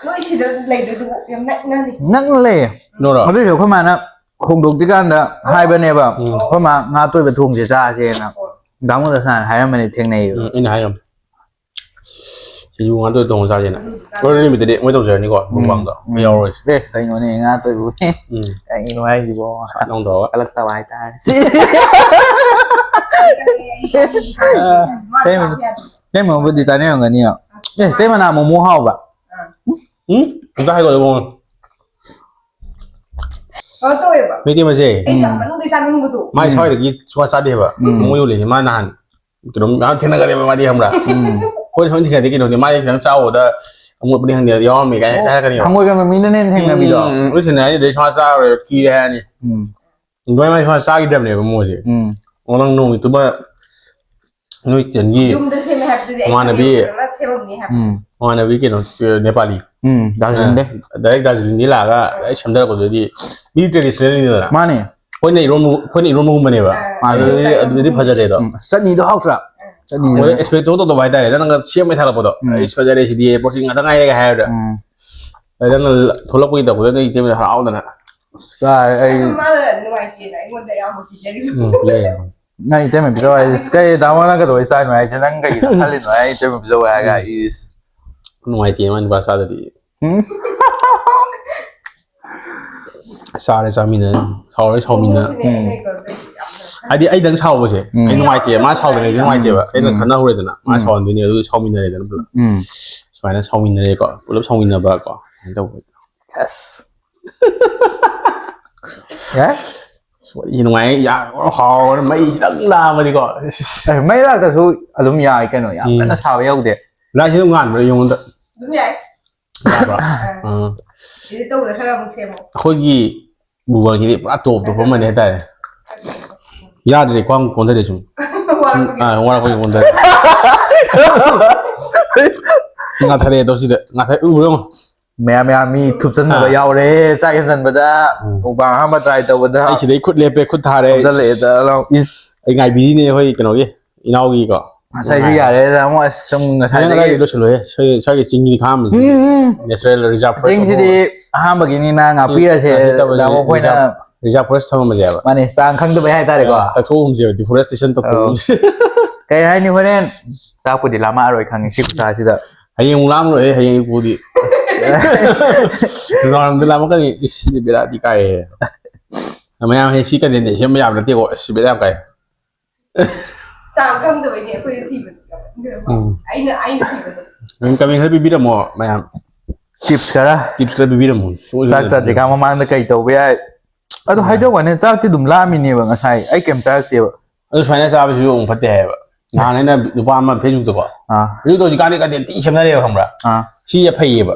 ꯅꯣꯏ ꯁꯤꯗ ꯂꯩꯗꯣꯏꯗꯨꯕꯨ ꯌꯥꯝ ꯅꯛꯅꯅꯤ꯫ ꯅꯛꯅ ꯂꯩꯌꯦ꯫ ꯅꯣꯔꯣ? ꯑꯗꯨꯏꯁꯨ ꯑꯩꯈꯣꯏ ꯃꯥꯅ ꯍꯣꯡꯗꯣꯛꯇ꯭ꯔꯤꯀꯥꯟꯗ ꯍꯥꯏꯕꯅꯦꯕ꯫ ꯎꯝ꯫ ꯑꯩꯈꯣꯏ ꯃꯥ ꯉꯥ ꯑꯇꯣꯏꯕ ꯊꯣꯡꯁꯦ ꯆꯥꯁꯦꯅ꯫ ꯗꯥꯃꯣꯗ ꯁꯥꯅ ꯍꯥꯏꯔꯝꯕꯅꯤ, ꯊꯦꯡꯅꯩꯌꯦꯕ꯫ ꯎꯝ, ꯑꯩꯅ ꯍꯥꯏꯈ꯭ꯔꯕꯅꯦ꯫ ꯁꯤꯡꯖꯨ ꯉꯥ ꯑꯇꯣꯏꯕ ꯊꯣꯡꯕ ꯆꯥꯁꯦꯅ꯫ ꯂꯣꯏꯔ ꯅꯨꯃꯤꯠꯇꯗꯤ ꯃꯣꯏ ꯇꯧꯖꯔꯅꯤꯀꯣ, ꯃꯨꯛꯕꯥꯡꯗꯣ꯫ ꯑꯩ ꯌꯥꯎꯔꯣꯏꯁꯦ꯫ ꯑꯦ, ꯀꯩꯅꯣꯅꯦ, ꯉꯥ ꯑꯇꯣꯏꯕꯕꯨ꯫ ꯎꯝ꯫ ꯀꯩꯅꯣ ꯍꯥꯏꯁꯤꯕꯣ? ꯁꯥꯠ ꯂꯥꯎ ꯇꯧꯔꯒ꯫ ꯀꯜꯂꯛꯇꯕ ꯍꯥꯏꯇꯥꯔꯦ꯫ ꯁꯤ꯫ ꯇꯩꯃ-, ꯇꯩꯃꯕꯨꯗꯤ ꯆꯥꯅꯤꯡꯉꯝꯒꯅꯤ꯫ ꯑꯦ, ꯇꯩꯃꯅ ꯃꯣꯃꯣ ꯍꯥꯎꯕ꯫ ꯎꯝ? ꯑꯝꯇ ꯍꯥꯏꯈꯣ, ꯏꯕꯨꯡꯉꯣ꯫ ꯀꯩꯅꯣ ꯇꯧꯋꯦꯕ꯫ ꯃꯩꯇꯩ ꯃꯆꯦ꯫ ꯑꯩ ꯌꯥꯝ ꯃꯅꯨꯡꯗꯩ ꯆꯥꯅꯤꯡꯕꯗꯣ꯫ ꯃꯥꯏ ꯁ꯭ꯋꯥꯏꯗꯒꯤ ꯁꯨꯡꯆꯥ ꯆꯥꯗꯦꯕ꯫ ꯎꯝ꯫ ꯃꯣꯏ ꯌꯣꯜꯂꯤꯁꯦ꯫ ꯃꯥ ꯅꯍꯥꯟ ꯀꯩꯅꯣꯝ ꯌꯥꯝ ꯊꯦꯡꯅꯒꯅꯦꯕ ꯃꯥꯗꯤ, ꯈꯪꯕ꯭ꯔꯥ? ꯎꯝ꯫ ꯑꯩꯈꯣꯏꯅ ꯁꯨꯝ ꯊꯦꯡꯅꯗꯤ ꯀꯩꯅꯣꯗꯤ, ꯃꯥꯗꯤ ꯈꯤꯇꯪ ꯆꯥꯎꯕꯗ ꯑꯃꯣꯠꯄꯅꯤ ꯈꯪꯗꯦ, ꯌꯥꯎꯔꯝꯃꯤ ꯀꯥꯏꯅ ꯍꯦꯛꯇ ꯍꯥꯏꯔꯛꯀꯅꯦꯕ꯫ ꯍꯪꯒꯣꯏꯒꯟꯕ ꯃꯤꯅꯅ ꯍꯦꯟꯅ ꯊꯦꯡꯅꯕꯤꯗꯣ꯫ ꯎꯝ, ꯎꯝ, ꯎꯝ꯫ ꯁꯤꯅ ꯍꯥꯏꯗꯤ ꯁꯨꯡꯆꯥ ꯆꯥꯔꯣꯏ, ꯈꯤꯔꯦ ꯍꯥꯏꯔꯅꯤ꯫ ꯎꯝ꯫ ꯑꯗꯨꯃꯥꯏꯅ ꯁꯨꯃꯥꯏꯅ ꯆꯥꯈꯤꯗ꯭ꯔꯕꯅꯦꯕ ꯃꯣꯏꯁꯦ꯫ ꯎꯝ꯫ ꯑꯣ, ꯅꯪ ꯅꯣꯡꯃ ꯌꯨꯇꯨꯕꯔ ꯅꯣꯏ ꯆꯦꯟꯒꯤ ꯌꯨꯝꯗ ꯁꯦꯝꯃꯦ ꯍꯥꯏꯕꯗꯨꯗꯤ ꯑꯩ ꯃꯃꯥꯟꯅꯕꯤ ꯈꯪꯉꯦ, ꯐꯖꯅ ꯁꯦꯝꯃꯝꯅꯤ ꯍꯥꯏꯕ꯫ ꯎꯝ꯫ ꯃꯃꯥꯟꯅꯕꯤ ꯀꯩꯅꯣ, ꯅꯦꯄꯥꯂꯤ꯫ ꯎꯝ, ꯗꯥꯔꯖꯤꯂꯤꯡꯗꯩ꯫ ꯑ, direct ꯗꯥꯔꯖꯤꯂꯤꯡꯗꯒꯤ ꯂꯥꯛꯑꯒ direct ꯁꯦꯝꯊꯔꯛꯄꯗꯨꯗꯤ ꯃꯤ traditionalꯅꯤꯗꯅ꯫ ꯃꯥꯅꯦ꯫ ꯑꯩꯈꯣꯏꯅ ꯏꯔꯣꯟꯕ, ꯑꯩꯈꯣꯏꯅ ꯏꯔꯣꯟꯕꯒꯨꯝꯕꯅꯦꯕ꯫ ꯑꯥ꯫ ꯑꯗꯨꯗꯤ, ꯑꯗꯨꯗꯤ ꯐꯖꯔꯦꯗꯣ꯫ ꯎꯝ, ꯆꯠꯅꯤꯗꯣ ꯍꯥꯎꯇ꯭ꯔꯥ? ꯆꯠꯅꯤꯗꯣ꯫ ꯃꯣꯏ expect ꯇꯧꯗꯕ ꯍꯥꯏꯇꯥꯔꯦ꯫ ꯅꯪꯅ ꯁꯦꯝꯕꯩ ꯊꯥꯔꯛꯄꯗꯣ, ꯎꯝ꯫ "ꯑꯩꯁ, ꯐꯖꯔꯦ ꯁꯤꯗꯤ, protein ꯉꯥꯛꯇ ꯉꯥꯏꯔꯦꯒ" ꯍꯥꯏꯔꯗ꯭ꯔꯥ? ꯎꯝ꯫ ꯑꯗ ꯅꯪ ꯊꯣꯛꯂꯛꯄꯒꯤ ꯇꯧꯕꯗ ꯅꯣꯏ ꯏꯇꯩꯃꯗ ꯍꯔꯥꯎꯗꯅ꯫ ꯀꯥꯏ, ꯑꯩ ꯑꯗꯨ ꯃꯥꯅ ꯅꯨꯡꯉꯥꯏꯇꯦꯅ ꯑꯩꯉꯣꯟꯗ ꯑꯌꯥꯝꯕ ꯄꯤꯖꯔꯤꯕ꯫ ꯎꯝ, ꯄꯤꯖꯩꯌꯦ꯫ ꯅꯪ ꯏꯇꯩꯃ ꯄꯤꯖꯧ ꯍꯥꯏꯁꯦ, "ꯀꯩ ꯇꯥꯃꯣ, ꯅꯪ ꯀꯩꯗꯧꯕꯩ ꯆꯥꯏꯅꯣ?" ꯍꯥꯏꯁꯦ, "ꯅꯪ ꯀꯩꯒꯤ ꯆꯥꯁꯜꯂꯤꯅꯣ?" ꯍꯥꯏ, ꯏꯇꯩꯃ ꯄꯤꯖꯧ ꯍꯥꯏꯔꯒ, ꯎꯝ꯫ ꯏꯁ꯫ ꯅꯨꯡꯉꯥꯏꯇꯦ ꯃꯥ ꯅꯨꯄꯥ ꯆꯥꯗꯗꯤ꯫ ꯎꯝ꯫ ꯆꯥꯔꯦ ꯆꯥꯃꯤꯟꯅꯔꯦ, ꯁꯥꯎꯔꯦ ꯁꯥꯎꯃꯤꯟꯅꯔꯦ꯫ ꯎꯝ꯫ ꯍꯥꯏꯗꯤ ꯑꯩꯗꯪ ꯁꯥꯎꯕꯁꯦ ꯎꯝ꯫ ꯑꯩ ꯅꯨꯡꯉꯥꯏꯇꯦ, ꯃꯥ ꯁꯥꯎꯗꯅ ꯑꯩꯁꯨ ꯅꯨꯡꯉꯥꯏꯇꯦꯕ꯫ ꯎꯝ꯫ ꯑꯩꯅ ꯎꯝ꯫ ꯈꯠꯅꯍꯧꯔꯦꯗꯅ, ꯃꯥ ꯎꯝ꯫ ꯁꯥꯎꯍꯟꯗꯣꯏꯅꯦ, ꯑꯗꯨꯒ ꯁꯥꯎꯃꯤꯟꯅꯔꯦꯗꯅ ꯄꯨꯂꯞ꯫ ꯎꯝ꯫ ꯁꯨꯃꯥꯏꯅ ꯁꯥꯎꯃꯤꯟꯅꯔꯦꯀꯣ, ꯄꯨꯂꯞ ꯁꯥꯎꯃꯤꯟꯅꯕ ꯀꯣ, ꯑꯗꯨꯃꯥꯏꯅ ꯇꯧꯕ꯫ ꯑꯁ꯫ ꯌꯥꯏ꯫ ꯑꯁ, ꯋꯥꯔꯤ ꯅꯨꯡꯉꯥꯏ, ꯌꯥ-, ꯍꯥꯎꯔ ꯃꯩ ꯈꯤꯇꯪ ꯂꯥꯛꯑꯃꯗꯤꯀꯣ꯫ ꯑꯦ, ꯃꯩ ꯂꯥꯛꯇꯁꯨ ꯑꯗꯨꯝ ꯌꯥꯏ ꯀꯩꯅꯣ, ꯌꯥꯝ ꯎꯝ꯫ ꯀꯟꯅ ꯁꯥꯕ ꯌꯧꯗꯦ꯫ ꯂꯥꯏꯠꯁꯤ ꯑꯗꯨꯝ ꯉꯥꯟꯕ꯭ꯔꯥ ꯌꯦꯡꯉꯨꯗ꯫ ꯑꯗꯨꯝ ꯌꯥꯏ꯫ ꯌꯥꯕ꯭ꯔꯥ? ꯑꯥ꯫ ꯑꯥ꯫ Edit ꯇꯧꯕꯗ ꯈꯔ ꯑꯃꯨꯛ ꯁꯦꯝꯃꯣ꯫ ꯑꯩꯈꯣꯏꯒꯤ Googleꯁꯤꯗꯤ ꯄꯨꯔꯥ top top ꯑꯃꯅꯦ ꯍꯥꯏꯇꯥꯔꯦ꯫ ꯌꯥꯗ꯭ꯔꯦ, ꯈ꯭ꯋꯥꯡ ꯀꯣꯟꯊꯔꯦ ꯁꯨꯝ꯫ ꯁꯨꯝ, ꯋꯥꯔꯛꯄꯒꯤ꯫ ꯑꯥ, ꯋꯥꯔꯛꯄꯒꯤ ꯀꯣꯟꯊꯔꯦ꯫ ꯉꯥꯊꯔꯦ ꯑꯗꯣ ꯁꯤꯗ꯫ ꯉꯥꯊꯔꯦ, ꯎꯕ꯭ꯔꯥ ꯌꯦꯡꯉꯣ꯫ ꯃꯌꯥꯝ, ꯃꯌꯥꯝ ꯃꯤ ꯊꯨꯞꯆꯟꯕꯒ ꯑꯥ꯫ ꯌꯥꯎꯔꯦ꯫ ꯆꯥꯛ ꯌꯦꯟꯁꯟꯕꯗ ꯎꯝ꯫ Mukbang ꯑꯍꯥꯟꯕ try ꯇꯧꯕꯗ꯫ ꯑꯩ ꯁꯤꯗꯩ ꯈꯨꯠ ꯂꯦꯞꯄꯦ, ꯈꯨꯠ ꯊꯥꯔꯦ꯫ ꯊꯣꯝꯖꯜꯂꯛꯑꯦꯗ ꯂꯥꯎ꯫ ꯏꯁ꯫ ꯑꯩ ꯉꯥꯏꯕꯤꯔꯤꯅꯦ ꯑꯩꯈꯣꯏ ꯀꯩꯅꯣꯒꯤ, ꯏꯅꯥꯎꯒꯤꯀꯣ꯫ ꯉꯁꯥꯏꯁꯨ ꯅꯨꯡꯉꯥꯏ꯫ ꯌꯥꯔꯦꯗ ꯑꯃꯨꯛ ꯑꯁ ꯁꯨꯝ ꯅꯪ ꯉꯁꯥꯏꯗꯒꯤ꯫ ꯑꯗꯥꯏꯗꯩ ꯂꯣꯏꯁꯤꯜꯂꯣꯍꯦ꯫ ꯁ꯭ꯋꯥꯏ-, ꯁ꯭ꯋꯥꯏꯒꯤ ꯆꯤꯡꯒꯤꯅꯤ ꯈꯥꯝꯃꯤꯁꯤ꯫ ꯎꯝ, ꯎꯝ꯫ Natural reserve forest ꯆꯤꯡꯁꯤꯗꯤ ꯑꯃ꯫ ꯑꯍꯥꯟꯕꯒꯤꯅꯤꯅ ꯁꯤ ꯉꯥꯛꯄꯤꯔꯁꯦ꯫ ꯉꯥꯛꯄꯤꯔꯁꯦ, ꯗꯥꯕꯣꯛ ꯑꯩꯈꯣꯏꯅ reserve, reserve forest ꯊꯝꯃꯝꯃꯁꯦꯕ꯫ ꯃꯥꯅꯦ, ꯆꯥꯡ ꯈꯪꯗꯕꯩ ꯍꯥꯏꯇꯥꯔꯦꯀꯣ꯫ ꯑ, ꯇꯛꯊꯣꯛꯑꯝꯁꯦꯕ, deforestation ꯑꯧ꯫ ꯇꯧꯊꯣꯛꯑꯝꯁꯦ꯫ ꯀꯩ ꯍꯥꯏꯅꯤ, ꯍꯣꯔꯦꯟ ꯆꯥꯛꯄꯨꯗꯤ ꯂꯥꯝꯃꯛꯑꯔꯣꯏ ꯈꯪꯉꯤ ꯁꯤ ꯈꯨꯆꯥꯁꯤꯗ꯫ ꯍꯌꯦꯡ ꯑꯃꯨꯛ ꯂꯥꯝꯃꯔꯣꯏ, ꯍꯌꯦꯡ ꯑꯌꯨꯛ ꯄꯨꯗꯤ꯫ ꯅꯨꯡꯗꯥꯡꯋꯥꯏꯔꯝꯗ ꯂꯥꯝꯃꯛꯀꯅꯤ꯫ ꯏꯁ, ꯁꯤꯗꯤ ꯕꯦꯔꯥꯗꯤ ꯀꯥꯏꯍꯦ꯫ ꯃꯌꯥꯝ ꯍꯌꯦꯡ ꯁꯤ content ꯁꯦꯝꯕ ꯌꯥꯕ ꯅꯠꯇꯦꯀꯣ꯫ ꯑꯁ, ꯕꯦꯔꯥ ꯌꯥꯝ ꯀꯥꯏ꯫ ꯆꯥꯡ ꯈꯪꯗꯕꯩꯅꯦ ꯑꯩꯈꯣꯏꯗ ꯊꯤꯕꯗꯣ꯫ ꯎꯝ꯫ ꯑꯩꯅ, ꯑꯩꯅ ꯊꯤꯕꯗꯣ꯫ ꯅꯪ comment ꯈꯔ ꯄꯤꯕꯤꯔꯝꯃꯣ ꯃꯌꯥꯝ꯫ Tips ꯈꯔ꯫ Tips ꯈꯔ ꯄꯤꯕꯤꯔꯝꯃꯣ꯫ ꯁꯣꯏꯗꯅ ꯆꯥꯛ ꯆꯥꯗ꯭ꯔꯤꯀꯥꯟ ꯄꯤꯕꯤꯔꯝꯃꯣ꯫ ꯃꯃꯥꯡꯗ ꯀꯩ ꯇꯧꯕ ꯌꯥꯏ? ꯑꯗꯣ ꯎꯝ꯫ ꯍꯥꯏꯖꯧ ꯋꯥꯅꯦ, ꯆꯥꯛꯇꯤ ꯑꯗꯨꯝ ꯂꯥꯝꯃꯤꯅꯦꯕ ꯉꯁꯥꯏ꯫ ꯑꯩ ꯀꯩꯝ ꯆꯥꯔꯛꯇꯦꯕ꯫ ꯑꯗꯨ ꯁꯨꯃꯥꯏꯅ ꯆꯥꯕꯁꯤꯁꯨ ꯑꯃꯨꯛ ꯐꯠꯇꯦ ꯍꯥꯏꯌꯦꯕ꯫ ꯅꯍꯥꯟ ꯑꯩꯅ ꯅꯨꯄꯥ ꯑꯃ Facebookꯇꯀꯣ꯫ ꯑꯥ꯫ Facebookꯇ ꯍꯧꯖꯤꯛꯀꯥꯟꯗꯤ content ꯊꯤ ꯁꯦꯝꯅꯔꯦꯕ, ꯈꯪꯕ꯭ꯔꯥ? ꯑꯥ꯫ ꯁꯤꯁꯦ ꯐꯩꯌꯦꯕ꯫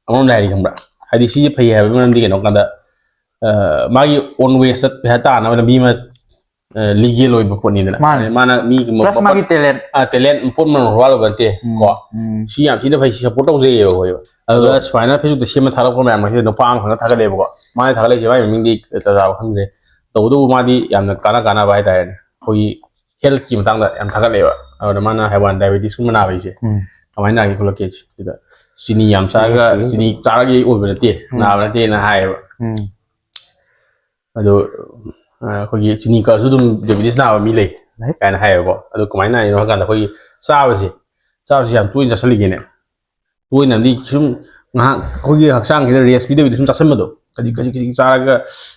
ꯑꯃꯔꯣꯝꯗ ꯍꯥꯏꯔꯗꯤ, ꯈꯪꯕ꯭ꯔꯥ? ꯍꯥꯏꯗꯤ ꯁꯤꯁꯦ ꯐꯩ ꯍꯥꯏꯕ ꯃꯔꯝꯗꯤ ꯀꯩꯅꯣ ꯀꯥꯟꯗ, ꯑ, ꯃꯥꯒꯤ ꯑꯣꯟ ꯋꯦ ꯆꯠꯄ ꯍꯥꯏ ꯇꯥꯅꯕ ꯂꯝꯕꯤ ꯑꯃ ꯂꯤꯒꯦꯜ ꯑꯣꯏꯕ ꯄꯣꯠꯅꯤꯗꯅ꯫ ꯃꯥꯅꯦ꯫ ꯃꯥꯅ ꯃꯤꯒꯤ Plus ꯃꯥꯒꯤ talent꯫ ꯇꯦꯂꯦꯟ ꯄꯣꯠ ꯑꯃ ꯍꯨꯔꯥꯜꯂꯨꯕ ꯅꯠꯇꯦ꯫ ꯎꯝ, ꯀꯣ ꯎꯝ꯫ ꯁꯤ ꯌꯥꯝ ꯊꯤꯅ ꯐꯩ, ꯁꯤ ꯁꯞꯄꯣꯔꯠ ꯇꯧꯖꯩꯌꯦꯕ ꯑꯩꯈꯣꯏ꯫ ꯑꯗꯨꯒ ꯁꯨꯃꯥꯏꯅ ꯐꯦꯁꯕꯨꯛꯇ ꯁꯦꯝꯃ ꯊꯥꯒꯠꯂꯛꯄ ꯃꯌꯥꯝ ꯑꯁꯤꯗ ꯅꯨꯄꯥ ꯑꯃꯈꯛꯅ ꯊꯥꯒꯠꯂꯦꯕꯀꯣ꯫ ꯃꯥꯅ ꯊꯥꯒꯠꯂꯛꯏꯁꯦ ꯃꯥꯒꯤ ꯃꯃꯤꯡꯗꯤ ꯆꯞ ꯆꯥꯕ ꯈꯪꯗ꯭ꯔꯦ꯫ ꯇꯧꯕꯇꯕꯨ ꯃꯥꯗꯤ ꯌꯥꯝꯅ ꯀꯥꯟꯅ ꯀꯥꯟꯅꯕ ꯍꯥꯏꯇꯥꯔꯦꯅꯦ, ꯑꯩꯈꯣꯏꯒꯤ ꯍꯦꯜꯠꯀꯤ ꯃꯇꯥꯡꯗ ꯌꯥꯝ ꯊꯥꯒꯠꯂꯦꯕ꯫ ꯑꯗꯨꯗ ꯃꯥꯅ ꯍꯥꯏ ꯋꯥꯅꯤ ꯗꯥꯏꯕꯦꯇꯤꯁꯀꯨꯝꯕ ꯅꯥꯕ ꯍꯥꯏꯁꯦ ꯎꯝ꯫ ꯀꯃꯥꯏꯅ ꯅꯥꯒꯦ ꯈꯣꯠꯂꯛꯀꯦ ꯁꯤꯗ ꯆꯤꯅꯤ ꯌꯥꯝ ꯆꯥꯔꯒ, ꯅꯠꯇꯦ꯫ ꯆꯤꯅꯤ ꯆꯥꯔꯒ ꯑꯣꯏꯕ ꯅꯠꯇꯦ, ꯎꯝ꯫ ꯅꯥꯕ ꯅꯠꯇꯦꯅ ꯍꯥꯏꯌꯦꯕ꯫ ꯎꯝ꯫ ꯑꯗꯣ ꯑ, ꯑꯩꯈꯣꯏꯒꯤ ꯆꯤꯅꯤ ꯀꯛꯑꯁꯨ ꯑꯗꯨꯝ ꯗꯥꯏꯕꯦꯇꯤꯁ ꯅꯥꯕ ꯃꯤ ꯂꯩ ꯂꯩ꯫ ꯀꯥꯏꯅ ꯍꯥꯏꯌꯦꯕꯀꯣ꯫ ꯑꯗꯣ ꯀꯃꯥꯏꯅ ꯍꯥꯏꯅꯣ ꯍꯥꯏ ꯀꯥꯟꯗ ꯑꯩꯈꯣꯏꯒꯤ ꯆꯥꯕꯁꯦ, ꯆꯥꯕꯁꯦ ꯌꯥꯝ ꯇꯣꯏꯅ ꯆꯥꯁꯤꯜꯂꯤꯒꯦꯅꯦ, ꯇꯣꯏꯅꯗꯤ ꯁꯨꯝ ꯉꯥꯏꯍꯥꯛ ꯑꯩꯈꯣꯏꯒꯤ ꯍꯛꯆꯥꯡꯁꯤꯗ ꯔꯦꯁ ꯄꯤꯗꯕꯤꯗ ꯁꯨꯝ ꯆꯥꯁꯤꯟꯕꯗꯣ, ꯈꯖꯤꯛ ꯈꯖꯤꯛ ꯈꯖꯤꯛ ꯆꯥꯔꯒ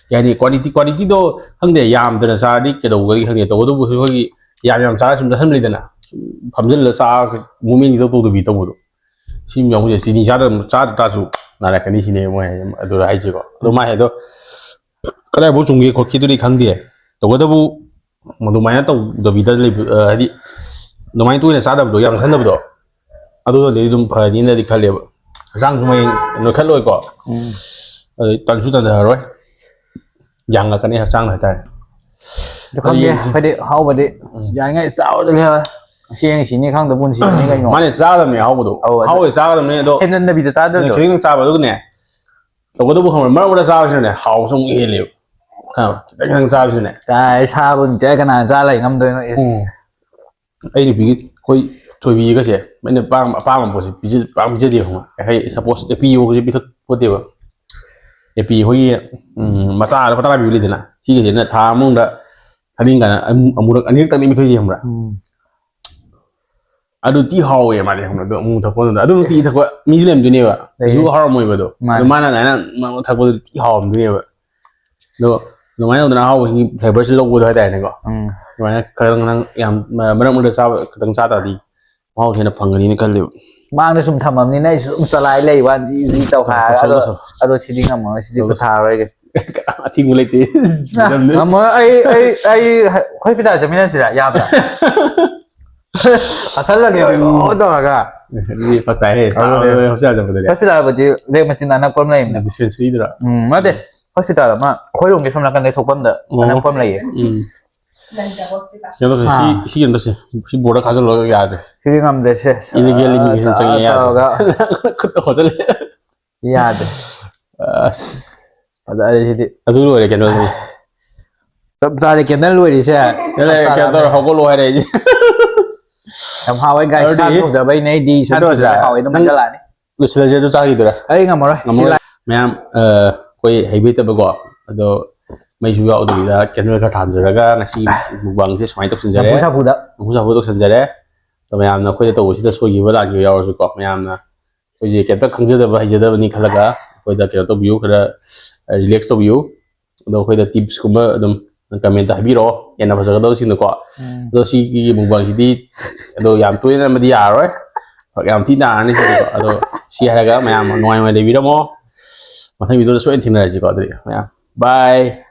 ꯀꯩ ꯍꯥꯏꯅꯤ, ꯀ꯭ꯋꯥꯟꯇꯤꯇꯤ ꯀ꯭ꯋꯥꯟꯇꯤꯇꯤꯗꯣ ꯈꯪꯗꯦ, ꯌꯥꯝꯗꯅ ꯆꯥꯔꯗꯤ ꯀꯩꯗꯧꯒꯅꯤ ꯈꯪꯗꯦ꯫ ꯇꯧꯕꯇꯕꯨ ꯑꯩꯈꯣꯏꯒꯤ ꯌꯥꯝ ꯌꯥꯝ ꯆꯥꯔ ꯁꯨꯝ ꯆꯥꯁꯤꯟꯕ ꯂꯩꯗꯅ, ꯁꯨꯝ ꯐꯝꯖꯤꯜꯂ ꯆꯥꯔꯒ ꯃꯨꯞꯃꯦꯟ ꯏꯇꯧ ꯇꯧꯗꯕꯤ ꯇꯧꯕꯗꯣ, ꯁꯤ ꯌꯥꯎꯕꯁꯦ ꯆꯤꯅꯤ ꯆꯥꯗ ꯆꯥꯗ ꯇꯥꯔꯁꯨ ꯅꯥꯔꯛꯀꯅꯤ ꯁꯤꯅꯦ ꯃꯣꯏ ꯍꯥꯏ-, ꯑꯗꯨꯗ ꯍꯥꯏꯁꯦꯀꯣ꯫ ꯑꯗꯣ ꯃꯥꯏ ꯍꯥꯏꯗꯣ ꯀꯗꯥꯏꯐꯥꯎ ꯆꯨꯝꯒꯦ ꯈꯣꯠꯀꯦꯗꯨꯗꯤ ꯈꯪꯗꯦ꯫ ꯇꯧꯕꯇꯕꯨ ꯑꯗꯨꯃꯥꯏꯅ ꯇꯧꯗꯕꯤꯗ ꯂꯩꯕ, ꯑ, ꯍꯥꯏꯗꯤ ꯑꯗꯨꯃꯥꯏꯅ ꯇꯣꯏꯅ ꯆꯥꯗꯕꯗꯣ, ꯌꯥꯝ ꯆꯥꯁꯤꯟꯗꯕꯗꯣ, ꯑꯗꯨꯅꯗꯤ ꯑꯗꯨꯝ ꯐꯅꯤꯅꯗꯤ ꯈꯜꯂꯦꯕ꯫ ꯍꯛꯆꯥꯡꯁꯨ ꯃꯌꯦꯡ ꯅꯣꯏꯈꯠꯂꯣꯏꯀꯣ꯫ ꯎꯝ꯫ ꯑꯗꯩ ꯇꯟꯁꯨ ꯇꯟꯊꯔꯔꯣꯏ꯫ ꯌꯥꯡꯉꯛꯀꯅꯤ ꯍꯛꯆꯥꯡ ꯍꯥꯏꯇꯥꯔꯦ꯫ ꯑꯗꯨ ꯈꯪꯗꯦ, ꯌꯦꯡꯁꯤ꯫ ꯑꯩꯈꯣꯏꯗꯤ ꯑꯍꯥꯎꯕꯗꯤ ꯌꯥꯔꯤꯉꯩ ꯆꯥꯕꯗ ꯂꯩꯍꯧꯔꯦ꯫ ꯉꯁꯤ ꯍꯌꯦꯡ ꯁꯤꯅꯤ ꯈꯪꯗꯕ ꯄꯨꯟꯁꯤꯅꯤ ꯀꯩꯅꯣ꯫ ꯃꯥꯅꯦ, ꯆꯥꯒꯗꯕꯅꯦ ꯑꯍꯥꯎꯕꯗꯣ꯫ ꯑꯧ, ꯑꯗꯨ ꯑꯍꯥꯎꯕꯗꯤ ꯆꯥꯒꯗꯕꯅꯦ, ꯑꯗꯣ ꯍꯦꯟꯖꯟꯗꯕꯤꯗ ꯆꯥꯗ꯭ꯔꯁꯨ꯫ ꯈꯤꯇꯪ ꯆꯥꯕ ꯑꯗꯨꯒꯅꯦ, ꯇꯧꯕꯇꯕꯨ ꯈꯪꯕ꯭ꯔꯥ, ꯃꯔꯛ ꯃꯔꯛ ꯆꯥꯕꯁꯤꯅꯅꯦ ꯍꯥꯎꯕꯁꯨ ꯑꯃꯨꯛ ꯍꯦꯜꯂꯦꯕ꯫ ꯈꯪꯉꯕ? ꯈꯤꯇꯪ ꯈꯤꯇꯪ ꯆꯥꯕꯁꯤꯅꯅꯦ꯫ ꯀꯥꯏ, ꯁꯥꯕ ꯅꯨꯡꯇꯤꯌꯥꯏ ꯀꯅꯥꯅ ꯆꯥ ꯂꯩ ꯉꯝꯗꯣꯏꯅꯣ? ꯏꯁ꯫ ꯎꯝ꯫ ꯑꯩ ꯅꯨꯄꯤꯒꯤ ꯑꯩꯈꯣꯏ ꯊꯣꯏꯕꯤꯒꯁꯦ, ꯑꯩꯅ ꯑꯄꯥꯝꯕ, ꯑꯄꯥꯝꯕ ꯄꯣꯠꯁꯦ ꯄꯤꯖ-, ꯄꯥꯛ ꯄꯤꯖꯗꯦꯕ ꯈꯪꯕ꯭ꯔꯥ? ꯍꯥꯏꯗꯤ ꯁꯄꯣꯁ ꯑꯦꯄꯤ ꯌꯣꯒꯁꯦ ꯄꯤꯊꯛꯄꯣꯠꯇꯦꯕ꯫ ꯑꯦꯄꯤ ꯑꯩꯈꯣꯏꯒꯤ, ꯎꯝ, ꯃꯆꯥꯗ ꯂꯨꯄꯥ ꯇꯔꯥ ꯄꯤꯕ ꯂꯩꯗꯅ, ꯁꯤꯒꯁꯤꯅ ꯊꯥ ꯑꯃꯗ ꯊꯥꯅꯤꯡ ꯀꯥꯏꯅ ꯑꯃꯨꯔꯛ ꯑꯅꯤꯔꯛꯇꯪꯗꯤ ꯄꯤꯊꯛꯏꯁꯦ ꯈꯪꯕ꯭ꯔꯥ? ꯎꯝ꯫ ꯑꯗꯨ ꯊꯤ ꯍꯥꯎꯋꯦ ꯃꯥꯗꯤ ꯈꯪꯕ꯭ꯔꯥ? ꯑꯗꯨ ꯑꯃꯨꯛ ꯊꯛꯄ ꯃꯇꯝꯗ ꯑꯗꯨ ꯅꯨꯡꯇꯤꯒꯤ ꯊꯛꯄ ꯃꯤꯁꯨ ꯂꯩꯔꯝꯗꯣꯏꯅꯦꯕ꯫ ꯂꯩꯌꯦ꯫ ꯀꯩꯁꯨ ꯍꯥꯎꯔꯝꯃꯣꯏꯕ ꯑꯗꯣ꯫ ꯃꯥꯅꯦ꯫ ꯑꯗꯨ ꯃꯥꯅ ꯑꯗꯨꯃꯥꯏꯅ ꯃꯔꯛ ꯃꯔꯛ ꯊꯛꯄꯗꯨꯗꯤ ꯊꯤ ꯍꯥꯎꯔꯝꯗꯣꯏꯅꯦꯕ꯫ ꯑꯗꯣ ꯑꯗꯨꯃꯥꯏꯅ ꯇꯧꯗꯅ ꯑꯍꯥꯎꯕꯁꯤꯡꯒꯤ ꯐ꯭ꯂꯦꯕꯔꯁꯤ ꯂꯧꯕꯗꯣ ꯍꯥꯏꯇꯥꯔꯦꯅꯦꯀꯣ꯫ ꯎꯝ꯫ ꯑꯗꯨꯃꯥꯏꯅ ꯈꯔ ꯅꯪ ꯌꯥꯝ ꯃꯔꯛ ꯃꯔꯛꯇ ꯆꯥꯕ, ꯈꯤꯇꯪ ꯆꯥ ꯇꯥꯔꯗꯤ ꯃꯍꯥꯎꯁꯦ ꯍꯦꯟꯅ ꯐꯪꯒꯅꯤꯅ ꯈꯜꯂꯦꯕ꯫ ꯃꯥꯡꯗ ꯁꯨꯝ ꯊꯝꯃꯝꯅꯤꯅ ꯑꯩꯁꯨ ꯁꯨꯝ ꯆꯂꯥꯏ ꯂꯩ ꯋꯥꯅꯤ, ꯖꯤ ꯇꯧ ꯍꯥꯏꯔꯒ꯫ ꯇꯧꯁꯜꯂꯣ, ꯑꯗꯣ, ꯇꯧꯁꯜꯂꯣ꯫ ꯑꯗꯣ ꯁꯤꯗꯤ ꯉꯝꯃꯔꯣꯏ, ꯁꯤꯗꯤ ꯇꯧꯁꯜꯂꯣ꯫ ꯄꯨꯊꯥꯔꯔꯣꯏꯒꯦ꯫ ꯑꯊꯤꯡꯕ ꯂꯩꯇꯦ꯫ ꯉꯝꯃꯔꯣꯏ꯫ ꯑꯩ, ꯑꯩ, ꯑꯩ ꯍꯣꯁꯄꯤꯇꯥꯜ ꯆꯠꯃꯤꯟꯅꯁꯤꯔ, ꯌꯥꯕ꯭ꯔꯥ? ꯑꯁꯜꯂꯒꯦ, ꯑꯣ, ꯇꯧꯔꯒ꯫ ꯑꯗꯨꯗꯤ ꯐꯔꯛ ꯇꯥꯏꯍꯦ꯫ ꯑꯗꯨꯅꯦ꯫ ꯆꯥꯕꯗ ꯍꯣꯁꯄꯤꯇꯥꯜ ꯆꯠꯄꯗꯗꯤ꯫ ꯍꯣꯁꯄꯤꯇꯥꯜꯕꯨꯗꯤ ꯂꯦꯛ ꯃꯆꯤꯟ ꯑꯅꯛꯄ ꯑꯃ ꯂꯩꯕꯅꯦ꯫ ꯗꯤꯁꯄꯦꯟꯁꯔꯤꯗꯨꯔꯥ? ꯎꯝ, ꯅꯠꯇꯦ꯫ ꯍꯣꯁꯄꯤꯇꯥꯜ ꯑꯃ ꯑꯩꯈꯣꯏꯔꯣꯝꯒꯤ ꯁꯣꯝ ꯅꯥꯀꯟꯗꯩ ꯊꯣꯛꯐꯝꯗ ꯑꯣ꯫ ꯑꯅꯛꯄ ꯑꯃ ꯂꯩꯌꯦ꯫ ꯎꯝ ꯂꯟꯗ ꯍꯣꯁꯄꯤꯇꯥꯜ ꯀꯩꯅꯣ ꯇꯧꯁꯦ ꯁꯤ ꯑꯥ꯫ ꯁꯤ ꯀꯩꯅꯣ ꯇꯧꯁꯦ꯫ ꯁꯤ ꯕꯣꯔꯗ ꯈꯥꯖꯤꯜꯂꯒ ꯌꯥꯗ꯭ꯔꯦ꯫ ꯁꯤꯗꯤ ꯉꯝꯗ꯭ꯔꯦꯁꯦ꯫ Illegal immigration ꯆꯪꯉꯦ ꯌꯥꯗ꯭ꯔꯦ꯫ ꯇꯧꯔꯒ ꯈꯨꯠꯇ ꯍꯣꯠꯆꯜꯂꯦ꯫ ꯌꯥꯗ꯭ꯔꯦ꯫ ꯑꯁ ꯐꯖꯔꯦ ꯁꯤꯗꯤ꯫ ꯑꯗꯨ ꯂꯣꯏꯔꯦ ꯀꯩꯅꯣ꯫ ꯆꯞ ꯆꯥꯔꯦ ꯀꯦꯟꯗꯜ ꯂꯣꯏꯔꯤꯁꯦ꯫ ꯀꯩꯅꯣ ꯇꯧꯔꯦ, ꯍꯧꯒꯠꯂꯣ ꯍꯥꯏꯔꯦ ꯑꯩꯗꯤ꯫ ꯌꯥꯝ ꯍꯥꯎꯋꯦ ꯒꯥꯏꯁ꯫ ꯁꯥ ꯑꯗꯨꯗꯤ ꯊꯣꯡꯖꯕꯩꯅꯦ ꯑꯩꯗꯤ ꯁꯥ ꯅꯠꯇ꯭ꯔꯁꯨ ꯊꯣꯡꯖꯕ ꯍꯥꯎꯋꯦ ꯑꯗꯨꯝ ꯅꯪ- ꯃꯖꯥꯂꯥꯅꯤ꯫ ꯂꯣꯏꯁꯤꯜꯂꯁꯦ ꯑꯗꯨ ꯆꯥꯈꯤꯗꯣꯏꯔꯥ? ꯑꯩ ꯉꯝꯃꯔꯣꯏ꯫ ꯉꯝꯃꯔꯣꯏ꯫ ꯃꯌꯥꯝ ꯑ, ꯑꯩꯈꯣꯏ ꯍꯩꯕ ꯍꯩꯇꯕꯀꯣ ꯑꯗꯣ ꯃꯩꯁꯨ ꯌꯥꯎꯗꯕꯤꯗ ꯀꯦꯟꯗꯜ ꯈꯔ ꯊꯥꯟꯖꯔꯒ ꯉꯁꯤ ꯃꯨꯛꯕꯥꯡꯁꯦ ꯁꯨꯃꯥꯏꯅ ꯇꯧꯁꯤꯟꯖꯔꯦ꯫ ꯅꯝꯐꯨ ꯁꯥꯐꯨꯗ꯫ ꯅꯝꯐꯨ ꯁꯥꯐꯨ ꯇꯧꯁꯤꯟꯖꯔꯦ꯫ ꯑꯗꯣ ꯃꯌꯥꯝꯅ ꯑꯩꯈꯣꯏꯗ ꯇꯧꯕꯁꯤꯗ ꯁꯣꯏꯈꯤꯕ ꯂꯥꯟꯈꯤꯕ ꯌꯥꯎꯔꯁꯨꯀꯣ ꯃꯌꯥꯝꯅ ꯑꯩꯈꯣꯏꯁꯦ ꯀꯩꯝꯇ ꯈꯪꯖꯗꯕ ꯍꯩꯖꯗꯕꯅꯤ ꯈꯜꯂꯒ ꯑꯩꯈꯣꯏꯗ ꯀꯩꯅꯣ ꯇꯧꯕꯤꯌꯨ, ꯈꯔ ꯔꯤꯂꯦꯛꯁ ꯇꯧꯕꯤꯌꯨ꯫ ꯑꯗꯣ ꯑꯩꯈꯣꯏꯗ ꯇꯤꯞꯁꯀꯨꯝꯕ ꯑꯗꯨꯝ ꯀꯃꯦꯟꯇ ꯍꯥꯏꯕꯤꯔꯛꯑꯣ, ꯍꯦꯟꯅ ꯐꯖꯒꯗꯧꯕꯁꯤꯡꯗꯀꯣ꯫ ꯎꯝ꯫ ꯑꯗꯣ ꯁꯤꯒꯤ ꯃꯨꯛꯕꯥꯡꯁꯤꯗꯤ ꯑꯗꯣ ꯌꯥꯝ ꯇꯣꯏꯅ ꯑꯃꯗꯤ ꯌꯥꯔꯔꯣꯏ, ꯐꯔꯛ ꯌꯥꯝ ꯊꯤ ꯇꯥꯔꯅꯤ ꯁꯤꯗꯤꯀꯣ꯫ ꯑꯗꯣ ꯁꯤ ꯍꯥꯏꯔꯒ ꯃꯌꯥꯝ ꯅꯨꯡꯉꯥꯏ ꯅꯨꯡꯉꯥꯏ ꯂꯩꯕꯤꯔꯝꯃꯣ꯫ ꯃꯊꯪ ꯚꯤꯗꯤꯑꯣꯗ ꯁꯣꯏꯗꯅ ꯊꯦꯡꯅꯔꯁꯤꯀꯣ꯫ ꯑꯗꯨꯗꯤ ꯃꯌꯥꯝ ꯕꯥꯏ꯫